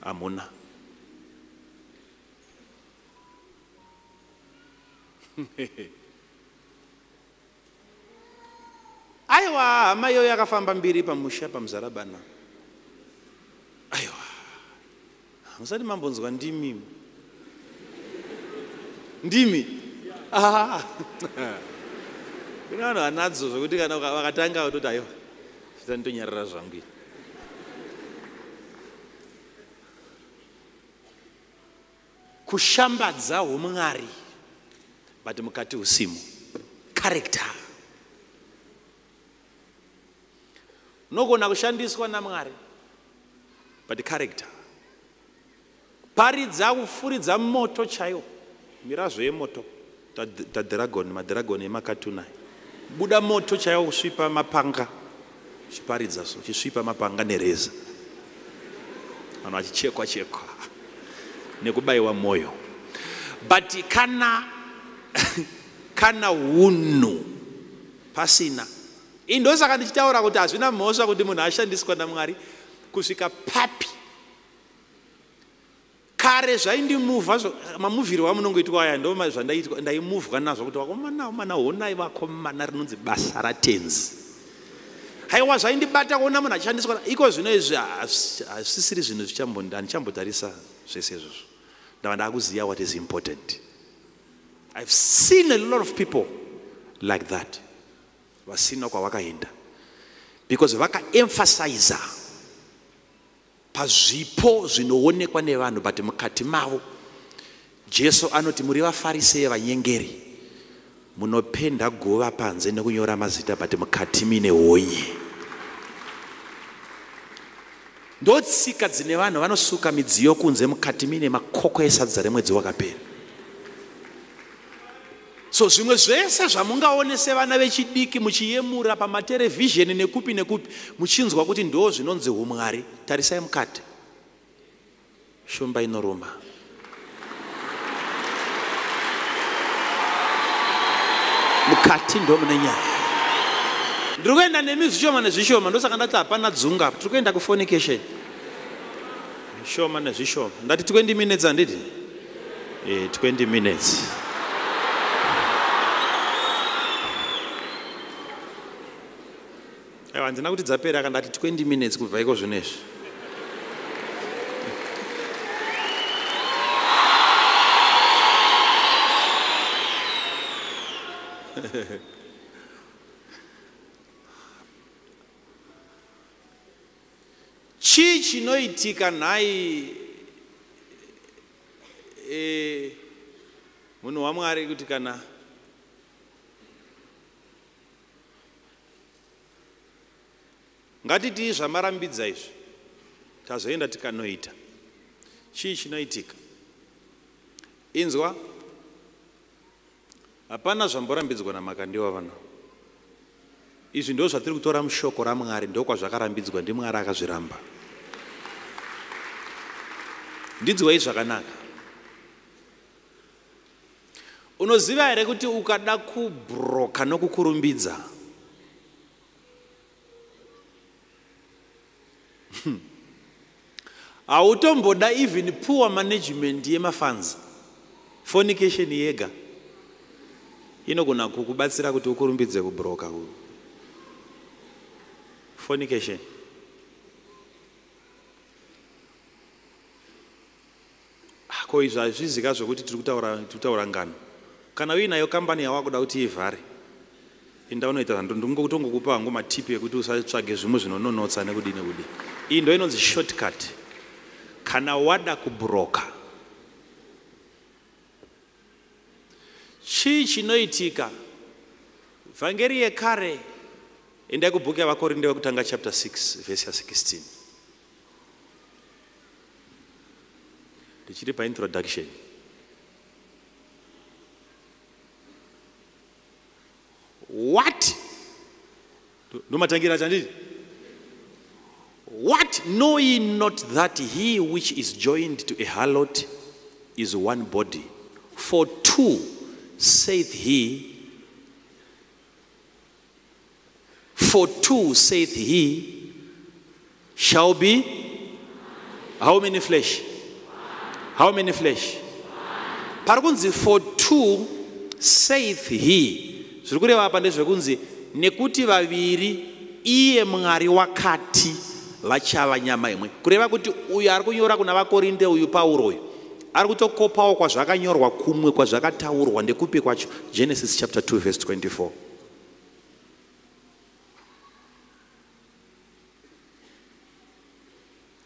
hamuna. Aiwa, hama iyoyo yakafamba mbiri pamusha paMuzarabana. Aiwa. Musati mambonzwa ndimi. Ndimi. Ah. Kune vanhu vanadzo zvekuti kana vakatanga kutoti aiwa, nditonyarara zvangu ini. Kushambadza humwari but mukati husimo. Character. Unogona kushandiswa naMwari but character. Paridza kufuridza moto chaiwo. Mirazvo yemoto. Tadragon, madragon emakatuna. Buda moto chaiwo kusvipa mapanga. Uchiparidza so, uchisvipa mapanga nereza. Vanhu vachichekwa chekwa nekubaiwa moyo. But kana hunhu pasina. Indosaka ndichitaura kuti hazvina mhosva kuti munhu ashandiswa naMwari kusvika papi. Kare zvaindimuvha, mamuvhiro amunongoitwa aya ndo zvandaitwa, ndaimuvhwa nazvo kuti vakomana, vakomana, honai vakomana rinonzi basa ratenzi. Haiwa zvaindibata kuona munhu achishandiswa iko zvino izvi hazvisisiri zvinhu handichambotarisa zvese izvozvo. Ndava ndakuziva what is important. I've seen a lot of people like that. Vasina kwavakaenda. Because vakaemphasiza pazvipo zvinoonekwa nevanhu, but mukati mavo Jesu anoti muri vafarisei vanyengeri, munopenda guva panze nekunyora mazita, but mukati mine honye. Ndotsika dzine vanhu vanosuka midziyo kunze, mukati mine makoko esadza remwedzi wakapera. So zvimwe zvese zvamungaone sevana vechidiki muchiyemura pamaterevhizheni nekupi nekupi, muchinzwa kuti ndo zvinonzi humwari, tarisai mukati. Shumba inoruma. Mukati ndo mune nyaya. Ndiri kuenda nemi zvishoma nezvishoma, ndosaka ndati hapana dzunga. Tiri kuenda kufornication. Zvishoma nezvishoma. Ndati 20 minutes handiti? 20 minutes. Aiwa, handina kuti dzapera, aka ndati 20 minutes kubva iko zvino izvi. Chii chinoitika nhai munhu waMwari kuti kana ngatitii zvamarambidza izvi tazoenda tikanoita, chii chinoitika? Inzwa, hapana zvamborambidzwa naMakandiwa vano. Izvi ndo zvatiri kutora mushoko raMwari, ndo kwazvakarambidzwa ndiMwari akazviramba. Ndinzwei zvakanaka. Unoziva here kuti ukada kubroka nokukurumbidza, hautomboda even poor management yemafunds. Fornication yega inogona kukubatsira kuti ukurumbidze kubroka. Fornication. Ko izvi hazvizika zvekuti tiri kutaura ngano. Kana uinayo kambani yawakuda kuti ivhare, enda unoita ndingokutongokupa hangu matipi ekuti usatsvage zvimwe zvinononotsa nekudii nekudii. Iyi ndo inonzi shortcut. Kana wada kubroka, chii chinoitika? Vhangeri yekare, endai kubhuku yavaKorinde vekutanga chapter 6 verse ya 16. Ndichiri paintroduction. What? Ndomatangira chanditi? What? Know ye not that he which is joined to a harlot is one body? For two, saith he, for two, saith he, shall be how many flesh? How many flesh? Pari kunzi for two, saith he. Zviri kureva apa ndezvekunzi nekuti vaviri iye Mwari wakati vachava nyama imwe. Kureva kuti uyu ari kunyora kuna vaKorinde, uyu Pauro uyu ari kutokopawo kwazvakanyorwa kumwe kwazvakataurwa. Ndekupi kwacho? Genesis chapter 2 verse 24.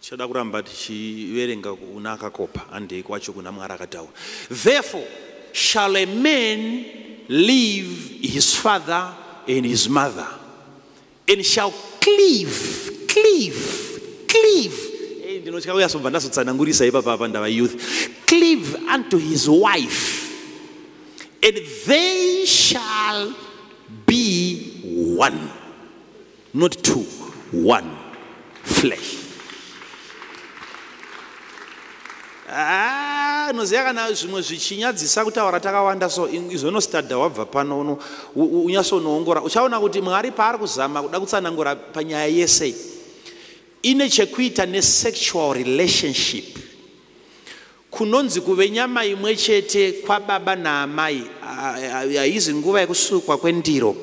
Tichada kuramba tichiverenga kuna akakopa, handei kwacho kuna Mwari akataura. Therefore shall a man leave his father and his mother and shall cleave, cleave, cleave. Hey, ndinotya kuyasobva ndazotsanangurisa ipapa apa ndava youth. Cleave unto his wife, and they shall be one, not two, one flesh. Unoziva kana zvimwe zvichinyadzisa kutaura takawanda, so izonostadha wabva pano unyatsonoongora, uchaona kuti Mwari paari kuzama kuda kutsanangura panyaya yese ine chekuita nesexual relationship, kunonzi kuve nyama imwe chete kwababa naamai. Haizi nguva yekusukwa kwendiro.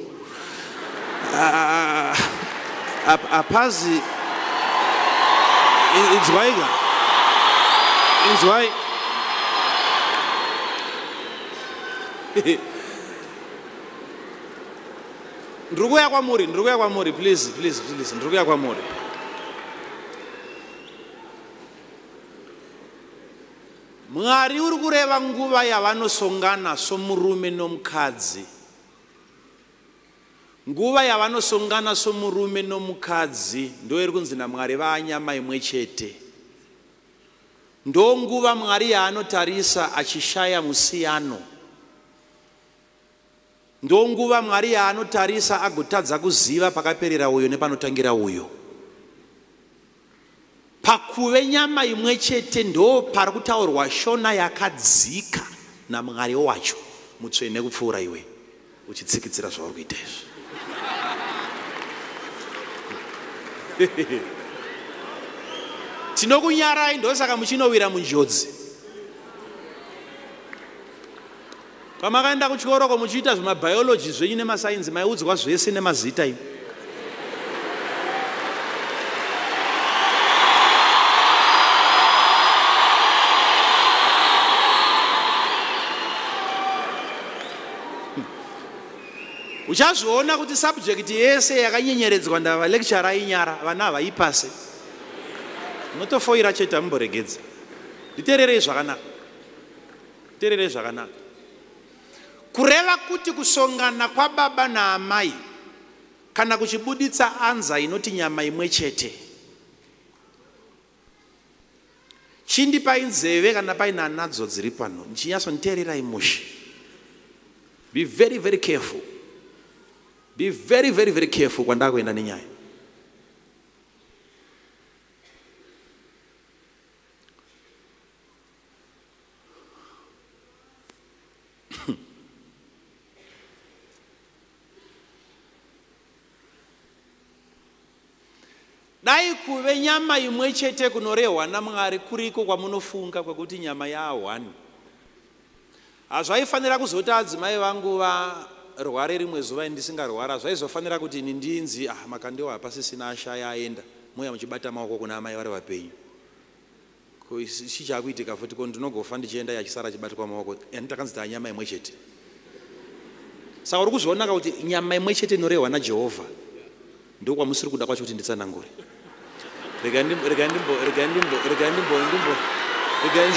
Hapazi inzwaiga inzwai. Ndiri kuuya kwamuri, ndiri kuuya kwamuri, please, please, please, ndiri kuuya kwamuri. Mwari uri kureva nguva yavanosongana somurume nomukadzi. Nguva yavanosongana somurume nomukadzi ndo iri kunzi naMwari vaanyama imwe chete. Ndo nguva Mwari yaanotarisa achishaya musiyano. Ndo nguva Mwari yaanotarisa agotadza kuziva pakaperera uyo nepanotangira uyo. Pakuve nyama imwe chete ndo pari kutaurwa shona yakadzika naMwari wacho mutsvene kupfuura iwe uchitsikitsira zvauri kuita izvi. Tinokunyarai, ndosaka muchinowira munjodzi. Kwamakaenda kuchikoro muchiita zvemabiology zvenyu nemasainzi, maiudzwa zvese nemazita imi. Uchazviona kuti subject yese yakanyenyeredzwa ndava lecturer ainyara, vana havaipase. Unotofoira chete, amumboregedza. Nditeererei zvakanaka. Nditeererei zvakanaka. Kureva kuti kusongana kwababa naamai kana kuchibuditsa anza inoti nyama imwe chete. Chindipai nzeve kana paine anadzo dziri pano, ndichinyatsonditeererai mushe. Be very, very careful. Be very, very, very careful kwandakuenda nenyaya. Dai kuve nyama imwe chete kunorehwa naMwari kuriko kwamunofunga kwekuti nyama yaahwani. Hazvaifanira kuzoti adzimai vangu varware rimwe zuva ndisingarwara. Zvaizofanira kuti ini ndinzi Makandiwa hapasisina, ashaya, aenda. Muya muchibata maoko kuna amai vari vapenyu. Ko ichi chakuitika futi, ko ndinogofa ndichienda yachisara achibatwa maoko. Yani takanzi taa nyama imwe chete. Saka uri kuzviona kuti nyama imwe chete inorehwa naJehovha ndokwamusiri kuda kwacho kuti nditsanangure. Rega ndimbo rega ndimbo rega ndimbo rega ndimbo ndimbo rega.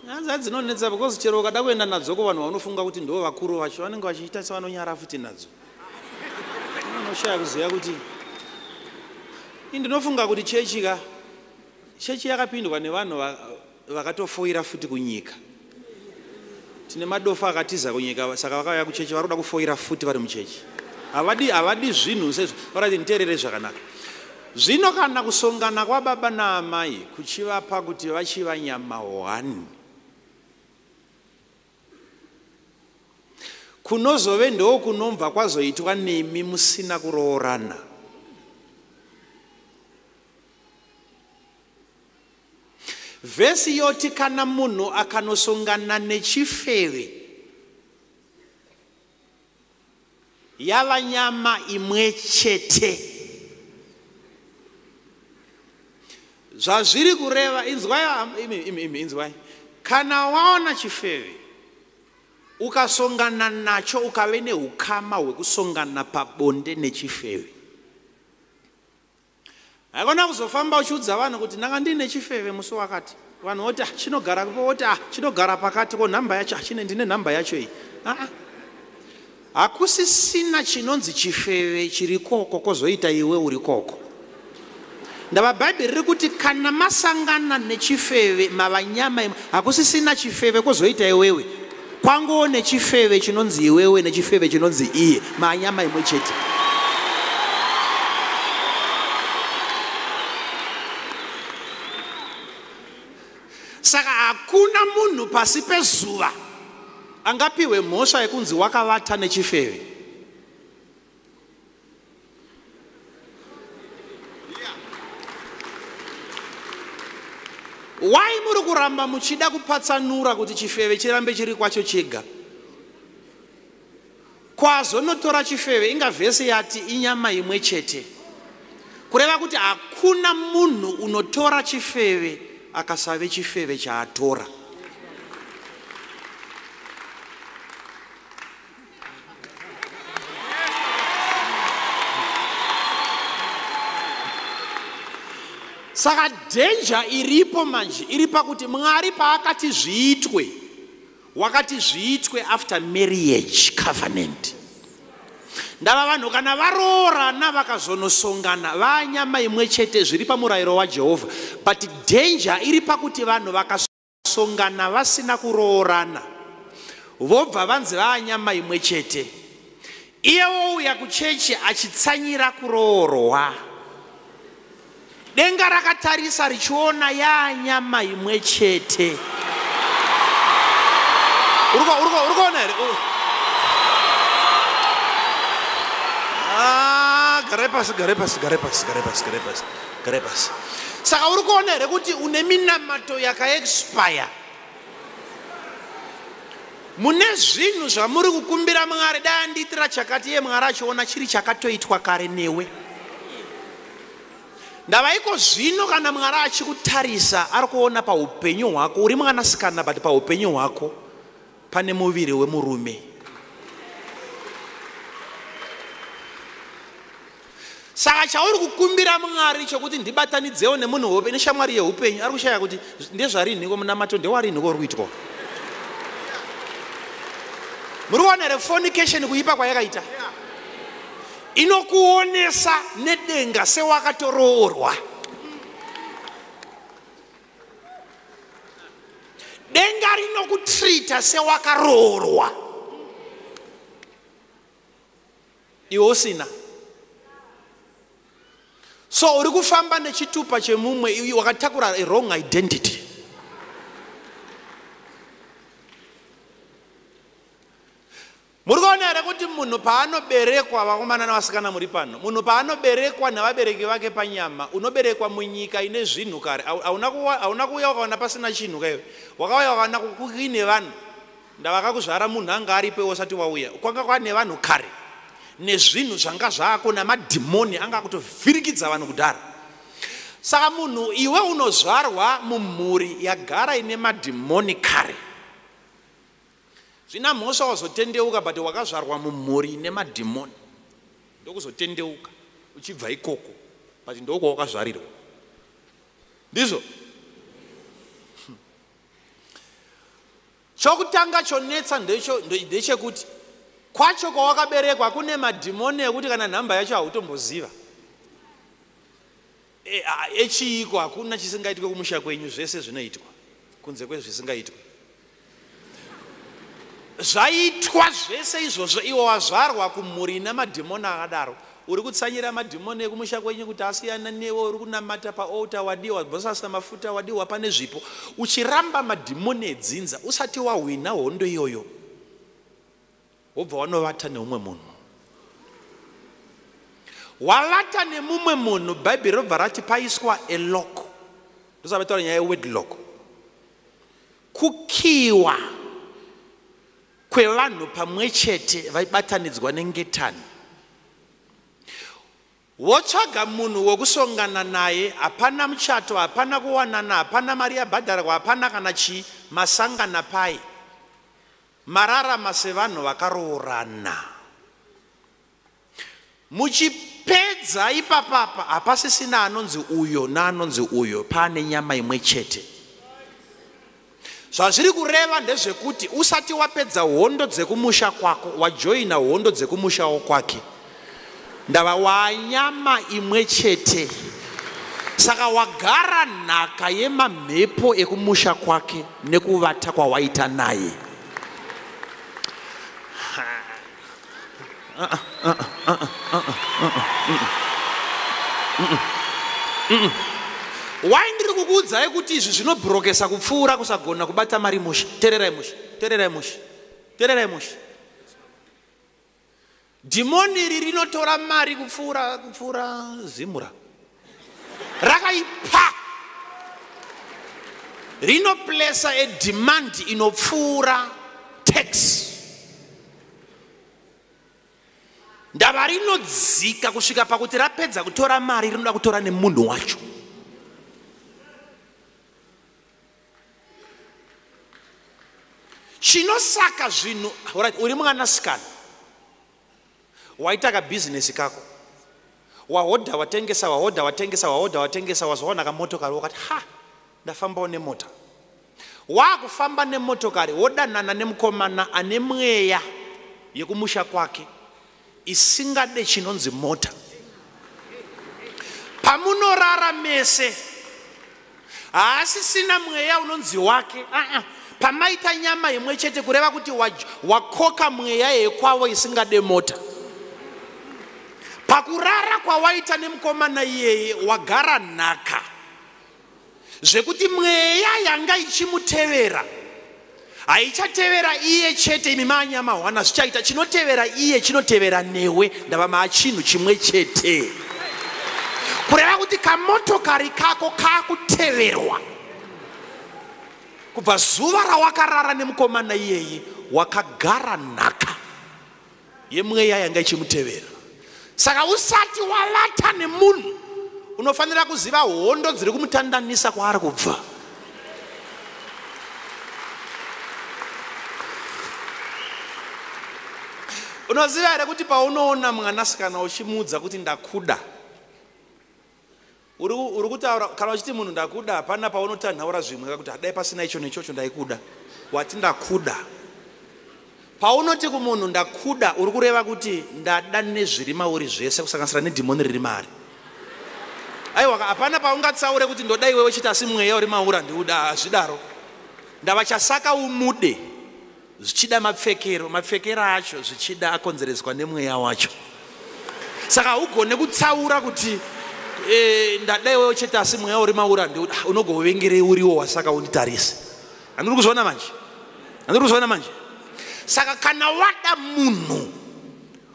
Nyaya dzinonetsa because chero ukada kuenda nadzo kuvanhu vaunofunga kuti ndo vakuru vacho, vanenge vachiita sevanonyara futi nadzo. Vanoshaya kuziva kuti ini ndinofunga kuti chechi ka, chechi yakapindwa nevanhu vakatofoira futi kunyika. Tine madofa akatiza kunyika, saka vakauya kuchechi vari kuda kufoira futi vari muchechi. Havadi zvinhu sezvo. Varati nditeerere zvakanaka. Zvino kana kusongana kwababa naamai kuchivapa kuti vachiva nyama 1, kunozove ndokunobva kwazoitwa nemi musina kuroorana. Vhesi yoti kana munhu akanosongana nechifeve yava nyama imwe chete. Zvazviri kureva, inzwai imi inzwai. Kana waona chifeve ukasongana nacho ukave neukama hwekusongana pabonde nechifeve, haikona kuzofamba uchiudza vanhu kuti ndanga ndiine chifeve musi wakati. Vanhu voti chinogara voti chinogara pakati, ko nhamba yacho chine ndine nhamba yacho iyi. Hakusisina chinonzi chifeve chiri koko kozoita iwe uri koko. Ndava Bhaibheri riri kuti kana masangana nechifeve mava nyama imwe. Hakusisina chifeve kozoita iwewe. Kwanguwo nechifeve chinonzi iwewe nechifeve chinonzi iye, manyama imwe chete. Saka hakuna munhu pasi pezuva angapiwe mhosva yekunzi wakavata nechifeve. Why muri kuramba muchida kupatsanura kuti chifeve chirambe chiri kwacho chega? Kwazonotora chifeve inga vhesi yati inyama imwe chete. Kureva kuti hakuna munhu unotora chifeve akasave chifeve chaatora. Saka danger iripo manje iri pakuti Mwari paakati zviitwe, wakati zviitwe after marriage covenant. Ndava vanhu kana varoorana vakazonosongana vanyama imwe chete zviri pamurayiro waJehovha. But danger iri pakuti vanhu vakasongana vasina kuroorana vobva vanzi vanyama imwe chete. Iye wouya kuchechi achitsanyira kuroorwa. Denga rakatarisa richiona yanyama imwe chete. Uri kuona here? Garai pasi, garai pasi, garai pasi, garai pasi, garai pasi, garai pasi. Saka uri kuona here kuti une minamato yakaexpire? Mune zvinhu zvamuri kukumbira Mwari, dai andiitira chakati, iye Mwari achiona chiri chakatoitwa kare newe. Ndavaiko zvino kana Mwari achikutarisa ari kuona paupenyu hwako, uri mwanasikana but paupenyu hwako pane muviri wemurume. Saka chauri kukumbira Mwari chokuti ndibatanidzewo nemunhu weupenyu neshamwari yeupenyu, ari kushaya kuti ndezvarinhiko munamato ndewarinhiko uri kuitwa. Muri kuona here fornication kuipa kwayakaita? Inokuonesa nedenga sewakatoroorwa. Denga rinokutrita sewakaroorwa iwe usina. So uri kufamba nechitupa chemumwe, iwe wakatakura a wrong identity. Muri kuona here kuti munhu paanoberekwa, vakomana navasikana muri pano, munhu paanoberekwa navabereki vake panyama, unoberekwa munyika ine zvinhu kare. Hauna kuuya wakaona pasina chinhu kaiwe. Wakauya wakaona kuine vanhu. Ndavakakuzvara munhu anga aripo iwe usati wauya. Kwanga kwane vanhu kare nezvinhu zvanga zvako namadhimoni anga akutovhirikidza vanhu kudhara. Saka munhu iwe unozvarwa mumhuri yagara ine madhimoni kare. Zvina mhosva wazotendeuka, but wakazvarwa mumhuri ine madhimoni. Ndokuzotendeuka uchibva ikoko, but ndokwawakazvarirwa. Ndizvo? Chokutanga chonetsa ndechekuti kwacho kwawakaberekwa kune madhimoni ekuti kana nhamba yacho hautomboziva. Echiiko hakuna chisingaitwe kumusha kwenyu, zvese zvinoitwa kunze kwezvisingaitwe. Zvaitwa zvese izvozvo, iwe wazvarwa kumhuri ine madhimoni akadaro. Uri kutsanyira madhimoni ekumusha kwenyu kuti asiyana newe, uri kunamata paaltar, wadiwa bosasa mafuta, wadiwa pane zvipo, uchiramba madhimoni edzinza usati wahwina hondo iyoyo, wobva wanovata neumwe munhu. Wavata nemumwe munhu, Bhaibheri robva rati paiswa a lock. Ndosaka vataura nyaya yewedlock. Kukiwa kwevanhu pamwe chete vaibatanidzwa nengetani. Wotsvaga munhu wokusongana naye, hapana muchato, hapana kuwanana, hapana mari yabhadharwa, hapana kana chii, masangana pai. Mararama sevanhu vakaroorana. Muchipedza ipapapa hapasisina anonzi uyo naanonzi uyo, pane nyama imwe chete. Zvazviri kureva ndezvekuti usati wapedza hondo dzekumusha kwako, wajoina hondo dzekumushawo kwake. Ndava wanyama imwe chete. Saka wagara nhaka yemamhepo ekumusha kwake nekuvata kwawaita naye. Why ndiri kukuudzai kuti izvi zvinobhurokesa kupfuura kusagona kubata mari mushe? Tererai mushe, tererai mushe, tererai mushe. Dhimoni iri rinotora mari kupfuura Zimura. Rakaipa. Rinoplesa a demand inopfuura tax. Ndava rinodzika kusvika pakuti rapedza kutora mari rinoda kutora nemunhu wacho. Chinosaka zvinhu, alright, uri mwanasikana waita kabhizinesi kako, wahodha watengesa, wahodha watengesa, wahodha watengesa, wazowana kamotokari wakati ha, ndafambawo nemota. Wakufamba nemotokari wodanana nemukomana ane mweya yekumusha kwake isingade chinonzi mota. Pamunorara mese haasisina mweya unonzi wake. Pamaita nyama imwe chete kureva kuti wakoka mweya yekwavo isingade mota. Pakurara kwawaita nemukomana iyeye wagara nhaka zvekuti mweya yanga ichimutevera haichatevera iye chete. Imi maanyama hwana zvichaita chinotevera iye chinotevera newe. Ndava maachinhu chimwe chete. Kureva kuti kamotokari kako kakuteverwa kubva zuva rawakarara nemukomana iyeye, wakagara nhaka yemweya yanga ichimutevera. Saka usati wavata nemunhu unofanira kuziva hondo dziri kumutandanisa kwaari kubva. Unoziva here kuti paunoona mwanasikana uchimuudza kuti ndakuda, uri kutaura kana uchiti munhu ndakuda, hapana paunotanhaura zvimwe kuti hadai pasina icho nechocho ndaikuda. Wati ndakuda. Paunoti kumunhu ndakuda, uri kureva kuti ndada nezviri mauri zvese kusanganisira nedhimoni riri maari. Aiwa, hapana paungatsaure kuti ndoda iwewe chete asi mweya uri mauri handiuda, hazvidaro. Ndava chasaka umude zvichida mapfekero, mapfekero acho zvichida akonzereswa nemweya wacho. Saka haugone kutsaura kuti ndada iwewe chete asi mweya uri mauri handiuda, unogovengerei uriwo wasaka unditarise. Handiri kuzviona manje? Handiri kuzviona manje? Saka kana wada munhu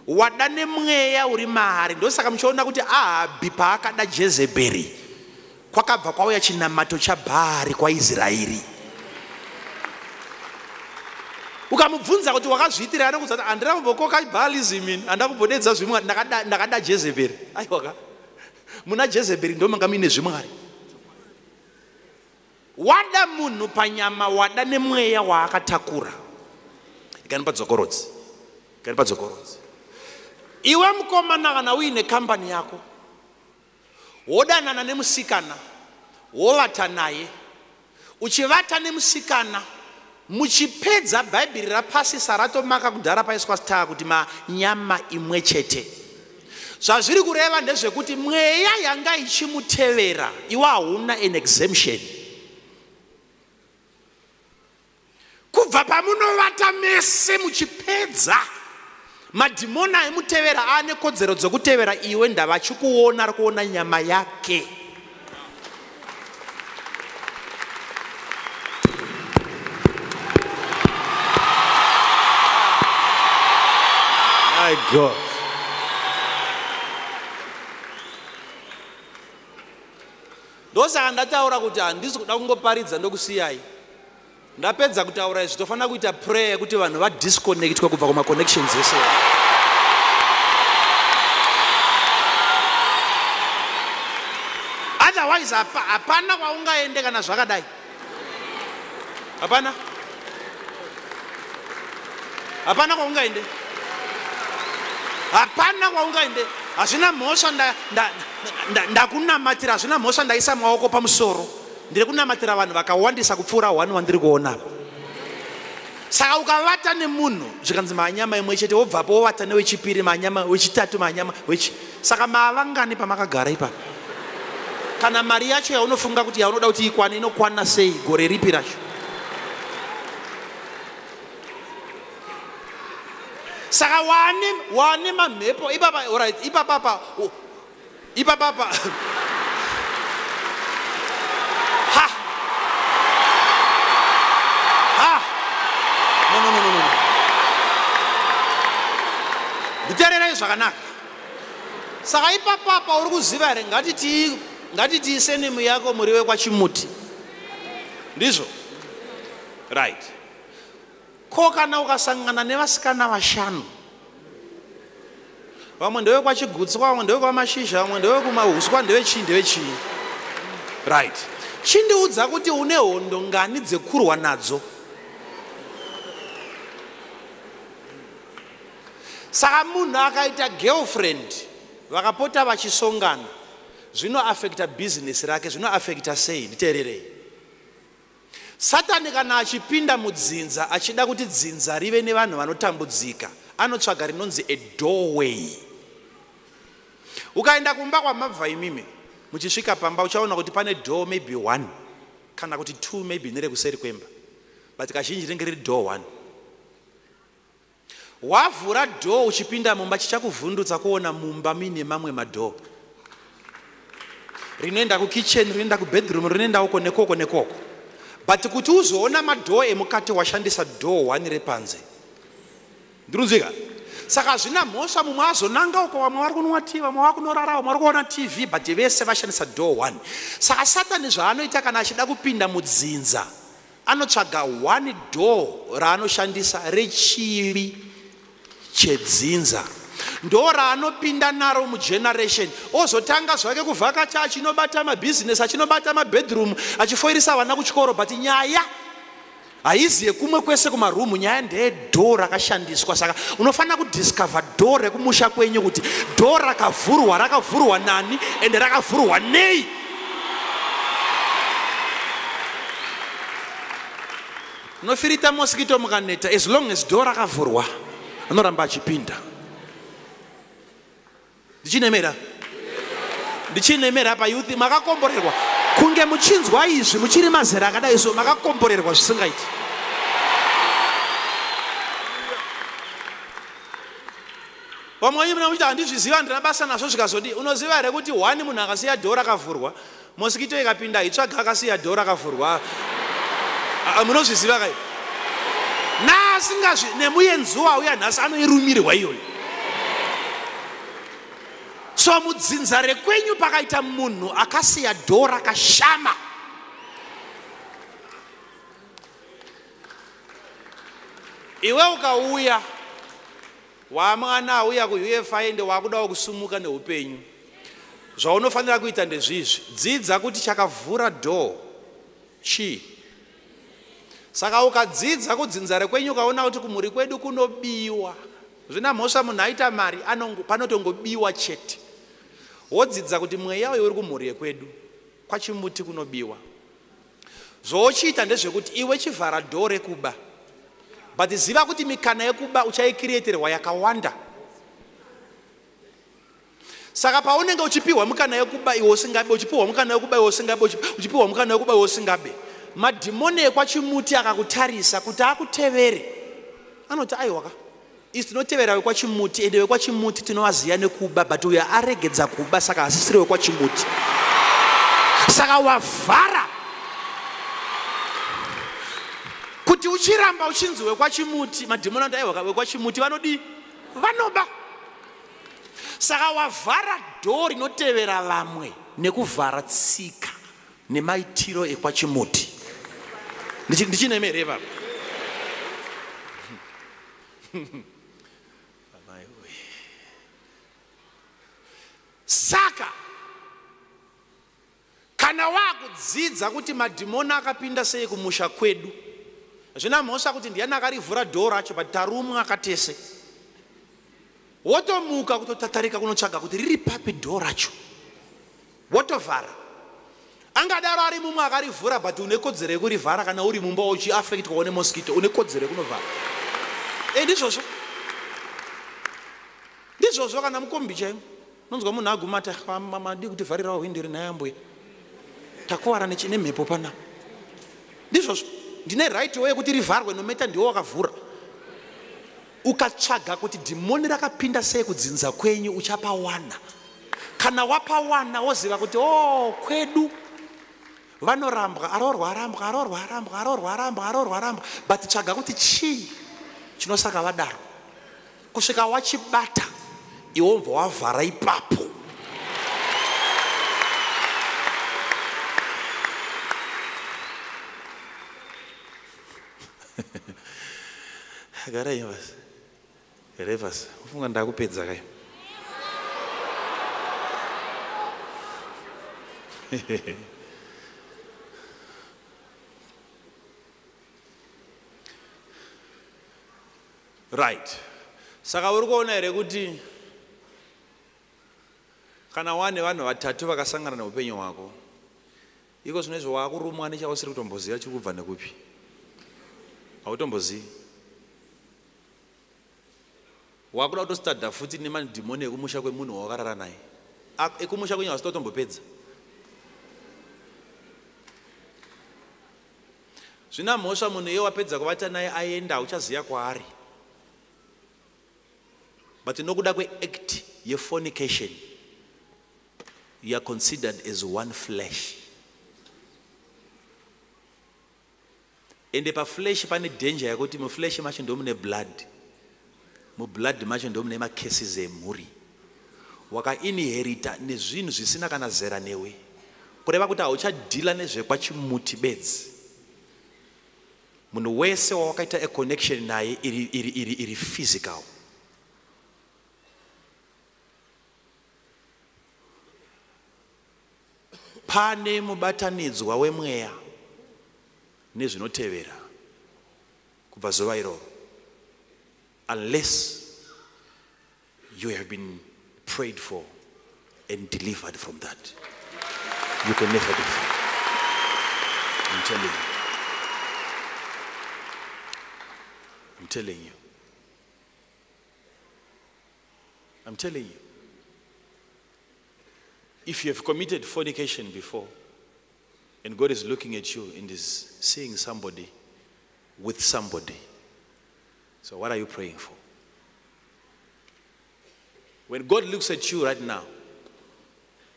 wada nemweya uri maari. Ndosaka muchiona kuti Ahabhi paakada Jezebheri kwakabva kwauya chinamato chaBhaari kwaIsraeri. Ukamubvunza kuti wakazviitira anokuudza kuti handina kumbokoka Bhaalism ini, handina kumbodedza zvimwari, ndakada Jezebheri. Aiwa, muna Jezebheri ndo manga muine zvimwari. Wada munhu panyama, wada nemweya waakatakura. Ikani padzokorodzi. Ikani padzokorodzi. Iwe mukomana kana uine kambani yako, wodanana nemusikana, wovata naye. Uchivata nemusikana, muchipedza Bhaibheri rapasisa ratomaka kudhara paiswa star kuti manyama imwe chete. Zvazviri kureva ndezvekuti mweya yanga ichimutevera iwe hauna an exemption. Kubva pamunovata mese muchipedza, madhimoni aimutevera aane kodzero dzokutevera iwe, ndava achikuona, ari kuona nyama yake. My God. Ndosaka ndataura kuti handisi kuda kungoparidza ndokusiyai. Ndapedza kutaura izvi, tofanira kuita prayer yekuti vanhu vadisconnectwe kubva kumaconnections ese. Otherwise hapana kwaungaende kana zvakadai. Hapana. Hapana kwaungaende. Hapana kwaungaende. Hazvina mhosva ndakunamatira, hazvina mhosva ndaisa maoko pamusoro. Ndiri kunamatira vanhu vakawandisa kupfuura 1 wandiri kuona apa. Saka ukavata nemunhu zvikanzi manyama imwe chete, wobvapo wovata newechipiri manyama, wechitatu manyama, wechi. Saka mavangani pamakagara ipapo? Kana mari yacho yaunofunga kuti yaunoda kuti ikwane inokwana sei gore ripi racho? Saka wane mamhepo ipapa, alright, ipapapa, ipapapa. Ha! Ha! No, no, no, no, no. Nditeererai zvakanaka. Saka ipapapa uri kuziva here, ngatitiise nemu yako muri wekwaChimuti. Ndizvo? Right. Ko kana ukasangana nevasikana vashanu, vamwe ndevekwaChigutswa, vamwe ndevekwaMashizha, vamwe ndevekumahuswa, ndevechii, ndevechii. Right. Chindiudza kuti une hondo ngani dzekurwa nadzo. Saka munhu akaita girlfriend, vakapota vachisongana, zvinoaffecta business rake, zvinoaffecta sei? Nditeererei. Satani kana achipinda mudzinza achida kuti dzinza rive nevanhu vanotambudzika, anotsvaga rinonzi a doorway. Ukaenda kumba kwamabva imimi, muchisvika pamba uchaona kuti pane door maybe 1 kana kuti 2 maybe nerekuseri kwemba, but kazhinji rinenge riri door 1. Wavhura door uchipinda mumba, chichakuvhundutsa kuona mumba muine mamwe madoor. Rinoenda kukitchen, rinoenda kubedroom, rinoenda uko nekoko nekoko. But kuti uzoona madoor emukati washandisa door 1 repanze. Ndirunzika? Saka hazvina mhosva mumwe azonanga uko, vamwe vari kunwa tea, vamwe vari kunorara, vamwe vari kuona TV, but vese vashandisa door 1. Saka Satani zvaanoita kana achida kupinda mudzinza, anotsvaga 1 door raanoshandisa rechivi chedzinza. Ndo raanopinda naro mugeneration, ozotanga zvake kuvhakacha, achinobata mabusiness, achinobata mabedroom, achifoirisa vana kuchikoro, but nyaya haizi yekumwe kwese kumarumu, nyaya ndeyedhoo rakashandiswa. Saka unofanira kudiscover dhoo rekumusha kwenyu kuti dhoo rakavhurwa, rakavhurwa nani, ende rakavhurwa nei. Unofirita mosquito mukaneta, as long as dhoo rakavhurwa anoramba achipinda. Ndichinemera. Ndichinemera pa youth, makakomborerwa. Kunge muchinzwa izvi muchiri mazera akadai so, makakomborerwa zvisingaiti. Vamwe venyu munomuti handizviziva, handina basa nazvo, zvikazodii. Unoziva here kuti 1 munhu akasiya dhoo rakavhurwa, mosquito ikapinda itsvaga akasiya dhoo rakavhurwa. Munozviziva kai? Naasingazvi nemuenzi wauya nhasi anoirumirwa iyoyo. So mudzinza rekwenyu pakaita munhu akasiya dhoo rakashama, iwe ukauya wamwana auya kuUFI ende wakudawo kusumuka neupenyu, zvaunofanira kuita ndezvizvi. Dzidza kuti chakavhura dhoo chii. Saka ukadzidza kudzinza rekwenyu ukaona kuti kumhuri kwedu kunobiwa, zvina mhosva munhu aita mari, panotongobiwa chete. Wodzidza kuti mweya uyu uri kumhuri yekwedu, kwaChimuti kunobiwa. Zvoochiita ndezvekuti iwe chivhara dhoo rekuba, but ziva kuti mikana yekuba uchaikirieterwa yakawanda. Saka paunenge uchipiwa mukana yekuba iwe usingabe, uchipiwa mukana yekuba iwe usingabe, uchipiwa mukana yekuba iwe usingabe, madhimoni ekwaChimuti akakutarisa kuti akutevere, anoti aiwa ka, isu tinotevera wekwaChimuti, ende wekwaChimuti tinovaziva nekuba, but uyo aregedza kuba saka hasisiri wekwaChimuti. Saka wavhara kuti uchiramba uchinzi wekwaChimuti, madhimoni anoti aiwa ka, wekwaChimuti vanodii? Vanoba. Saka wavhara dhoo rinotevera vamwe nekuvhara tsika nemaitiro ekwaChimuti. Ndichineme here ipapa? Saka kana wakudzidza kuti madhimoni akapinda sei kumusha kwedu, zvina mhosva kuti ndiani akarivhura dhoo racho, but tarumwa akatese, wotomuka kutotatarika kunotsvaga kuti riri papi dhoo racho, wotovhara. Angadaro ari mumwe akarivhura, but une kodzero yekurivhara. Kana uri mumba uchiafectwawo nemosquito, une kodzero yekunovhara. E, ndizvozvo, ndizvozvo. Kana mukombi chaimo, unonzwa munhu aguma ati, "Madi kutivharirawo hwindi rinhaya mbuya, takuvara nemhepo panapa." Ndizvozvo, ndine right wo yekuti rivharwe, no matter ndiwo wakavhura. Ukatsvaga kuti dhimoni rakapinda sei kudzinza kwenyu, uchapawana. Kana wapawana, woziva kuti, o, kwedu vanorambwa, aroorwa arambwa, aroorwa arambwa, aroorwa arambwa, aroorwa arambwa. But tsvaga kuti chii chinosaka vadaro, kusvika wachibata, iwe wobva wavhara ipapo. Garai pasi, garai pasi. Ufunga ndakupedza kai? Right, saka uri kuona here kuti kana wane vanhu vatatu vakasangana neupenyu hwako, iko zvino izvo waakurumwa nechausiri kutomboziva chiri kubva nekupi? Hautombozivi. Wakuda kutostadha futi nemadhimoni ekumusha kwemunhu wawakarara naye. Ekumusha kwenyu hausi totombopedza. Zvina mhosva, munhu iye wapedza kuvata naye aenda, hauchaziva kwaari, but nokuda kweact yefornication, you are considered as one flesh. Ende paflesh pane danger yekuti muflesh macho ndomune blood, mublood macho ndomune macases emhuri wakainherita nezvinhu zvisina kana zera newe. Kureva kuti hauchadhila nezvekwachimuti bedzi, munhu wese wawakaita aconnection naye iri physical. Pane mubatanidzwa wemweya nezvinotevera kubva zuva iroro, unless you have been prayed for and delivered from that, you can never be free. I'm telling you, I'm telling you, I'm telling you. If you have committed fornication before and God is looking at you and is seeing somebody with somebody, so what are you praying for? When God looks at you right now,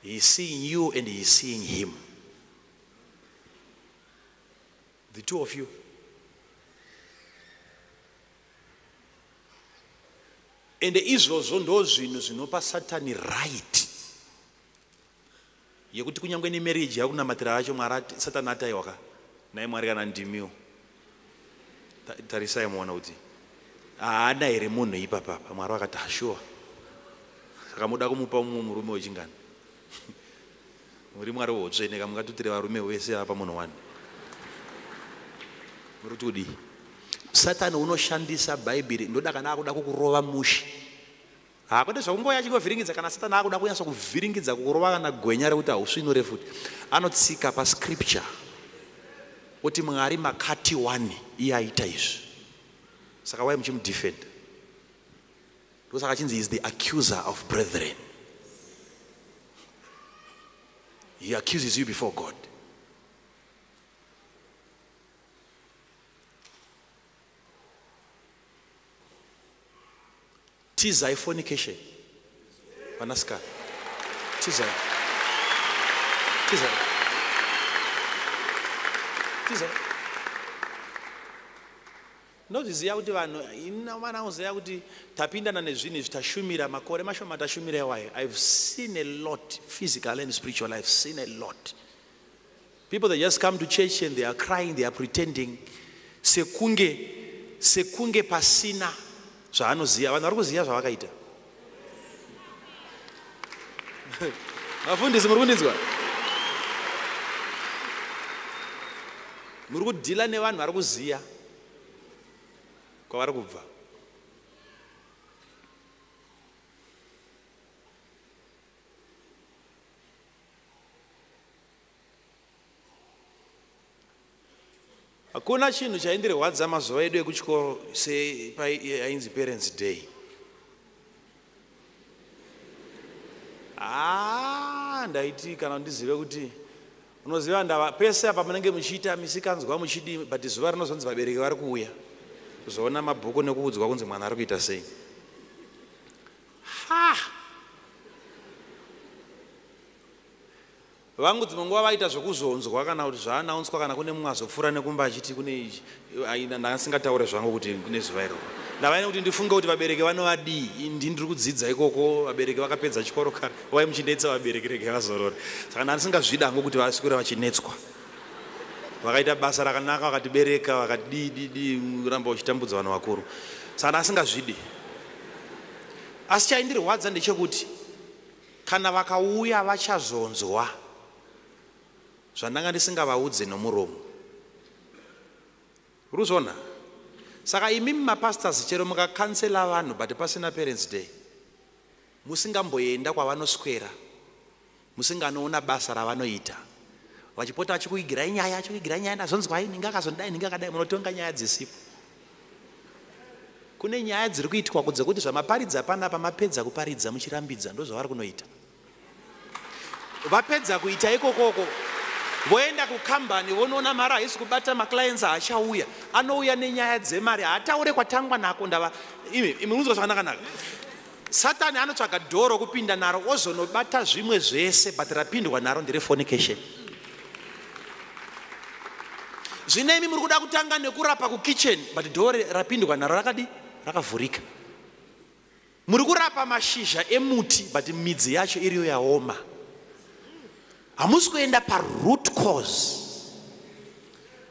He is seeing you and He is seeing him. The two of you. Ende izvozvo ndo zvinhu zvinopa Satani right yekuti kunyange nemarriage yakunamatira yacho, Mwari, Satani ataiwaka nai, "Mwari, kana ndimiwo, tarisai muona kuti haana here munhu ipapapa." Mwari vakati, "Hashuwa, saka muda kumupa mumwe murume wechingani? Muri Mwari wotsvene, kamungatutire varume vese apa munhu wani? Muri kuti kudii?" Satani unoshandisa Bhaibheri. Ndoda kana akuda kukurova mushe, hakwete zvakungoya achingovhiringidza. Kana Satani akuda kunyatsa kuvhiringidza, kukurova kana gwenya rekuti hausvinure futi, anotsika pascripture kuti, "Mwari makati wani iye aita izvi, saka wai muchimudefend?" Ndosaka achinzi is the accuser of brethren. He accuses you before God. Tizai fornication, vanasikana, tizai, tizai, tizai. Ndozviziva kuti vanhu vana uziva kuti tapindana nezvinhu izvi, tashumira makore mashoma, tashumira iwayo. I've seen a lot, physical and spiritual. I've seen a lot. People that just come to church and they are crying, they are pretending. Sekunge, sekunge pasina zvaanoziva. Vanhu vari kuziva zvavakaita. Vafundisi muri kundinzwa? Muri kudhila nevanhu vari kuziva kwavari kubva. Hakuna chinhu chaindirwadza mazuva edu ekuchikoro seainzi Parents Day. Ah, ndaiti kana ndizive kuti unoziva ndava pese apa munenge muchiita misikanzwa muchidii, but zuva rinozonzi vabereki vari kuuya kuzoona mabhuku nekuudzwa kunzi mwana ari kuita sei. Ha! Vangu dzimwe nguva vaita zvekuzonzwa kana kuti zvaanaunswa kana kune mumwe azopfuura nekumba achiti kune ndasingataure zvangu kuti kune zuva iroro. Ndavaine kuti ndifunge kuti vabereki vanovadii, ndi ndiri kudzidza ikoko, vabereki vakapedza chikoro kare, wai muchinetsa vabereki regai vazorore. Saka ndandisingazvidi hangu kuti vaswere vachinetswa. Vakaita basa rakanaka vakatibereka vakati dii dii dii ramba uchitambudza vanhu vakuru. Saka ndasingazvidi. Asi chaindirwadza ndechekuti kana vakauya vachazonzwa zvandanga ndisingavaudze nomuromo. Ruzona. Saka imi mapastors chero mukakansela vanhu but pasina Parents Day, musingamboenda kwavanoswera, musinganoona basa ravanoita, vachipota vachikuigirai nyaya, vachikuigirai nyaya, ndazonzwai, ninge akazondidai, ninge akadai, munotonga nyaya dzisipo. Kune nyaya dziri kuitwa dzekuti zvamaparidza panapa mapedza kuparidza muchirambidza, ndozvavari kunoita. Vapedza kuita ikokoko voenda kukambani vonoona mari haisi kubata, maclients haachauya, anouya nenyaya dzemari, haataure kwatangwa nako. Ndava imi imi munzwa zvakanaka-naka. Satani anotsvaga dhoro kupinda naro ozonobata zvimwe zvese, but rapindwa naro ndere fornication. Zvino imi muri kuda kutanga nekurapa kukitchen, but dhoro rapindwa naro rakadi rakavhurika. Muri kurapa mashizha emuti, but midzi yacho iriyo yaoma. Hamusi kuenda paroot cause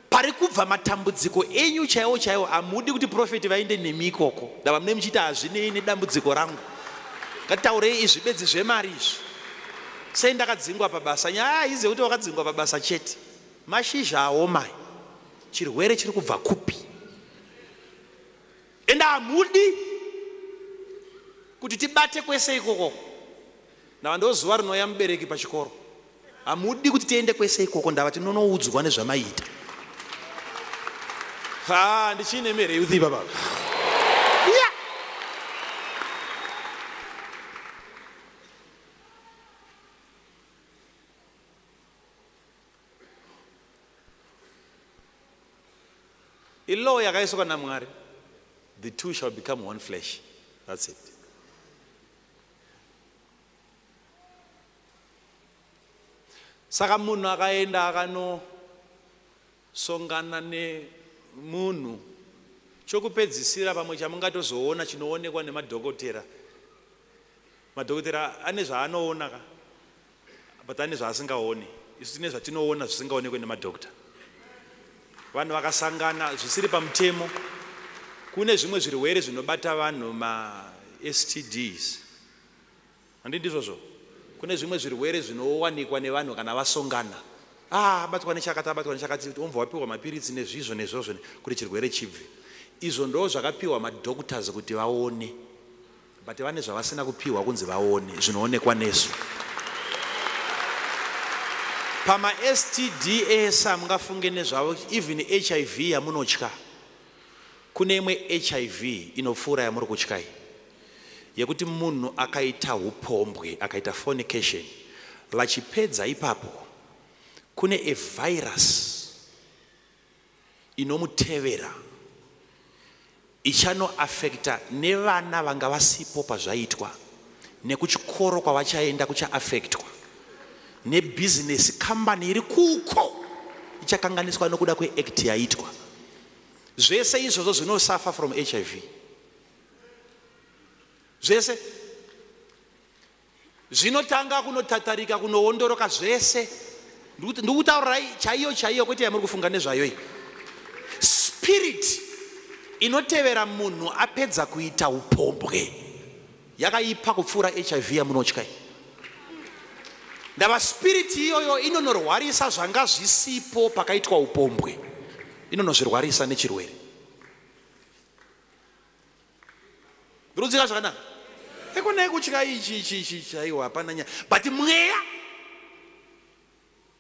pari kubva matambudziko enyu chaiwo chaiwo. Hamudi kuti profeti vaende nemi ikoko, ndava mune muchiita hazvinei nedambudziko rangu, ngatitaurei izvi bedzi zvemari izvi. Sei ndakadzingwa pabasa? Nyaya haizi yekuti wakadzingwa pabasa chete, mashizha aomai, chirwere chiri kubva kupi? Ende hamudi kuti tibate kwese ikoko. Ndava ndo zuva rinouya mubereki pachikoro. Hamudi kuti tiende kwese ikoko, ndava tinonoudzwa nezvamaiita. Ha, ndichiine mere youth ipapa. Yeah. Ilaw yakaiswa naMwari, the two shall become one flesh. That's it. Saka munhu akaenda akanosongana nemunhu, chokupedzisira pamwe chamungatozoona chinoonekwa nemadhokotera. Madhokotera ane zvaanoona ka, but ane zvaasingaoni. Isu tine zvatinoona zvisingaonekwe nemadhokota. Vanhu vakasangana zvisiri pamutemo, kune zvimwe zvirwere zvinobata vanhu, ma-STDs, handi ndizvozvo? Kune zvimwe zvirwere zvinowanikwa nevanhu kana vasongana. Ah, abatwa nechakati, abatwa nechakati, omva wapiwa mapiritsi nezvizvo nezvozvo kuti chirwere chibve. Izvo ndo zvakapiwa madoctors kuti vaone, but vane zvavasina kupiwa kunzi vaone zvinoonekwa nesu. Pama-STDs hamungafunge nezvavo, even HIV yamunotya, kune imwe HIV inopfuura yamuri kutyai, yekuti munhu akaita upombwe, akaita fornication, vachipedza ipapo kune a virus inomutevera ichanoafekta nevana vanga vasipo pazvaitwa, nekuchikoro kwavachaenda kuchaafektwa, nebhizinesi kambani iri kuko ichakanganiswa nokuda kweact yaitwa. Zvese izvozvo zvinosafa from HIV. Zvese zvinotanga kunotatarika, kunoondoroka zvese. Ndikutaurirai chaiyo chaiyo kwete yamuri kufunga nezvayo iyi. Spirit inotevera munhu apedza kuita upombwe yakaipa kupfuura HIV yamunotya. Ndava spirit iyoyo inonorwarisa zvanga zvisipo pakaitwa upombwe, inonozvirwarisa nechirwere. Ndikudzika zvakanaka. Ekonai kutya ichi ichi ichi chaiwa hapana nyaya, but mweya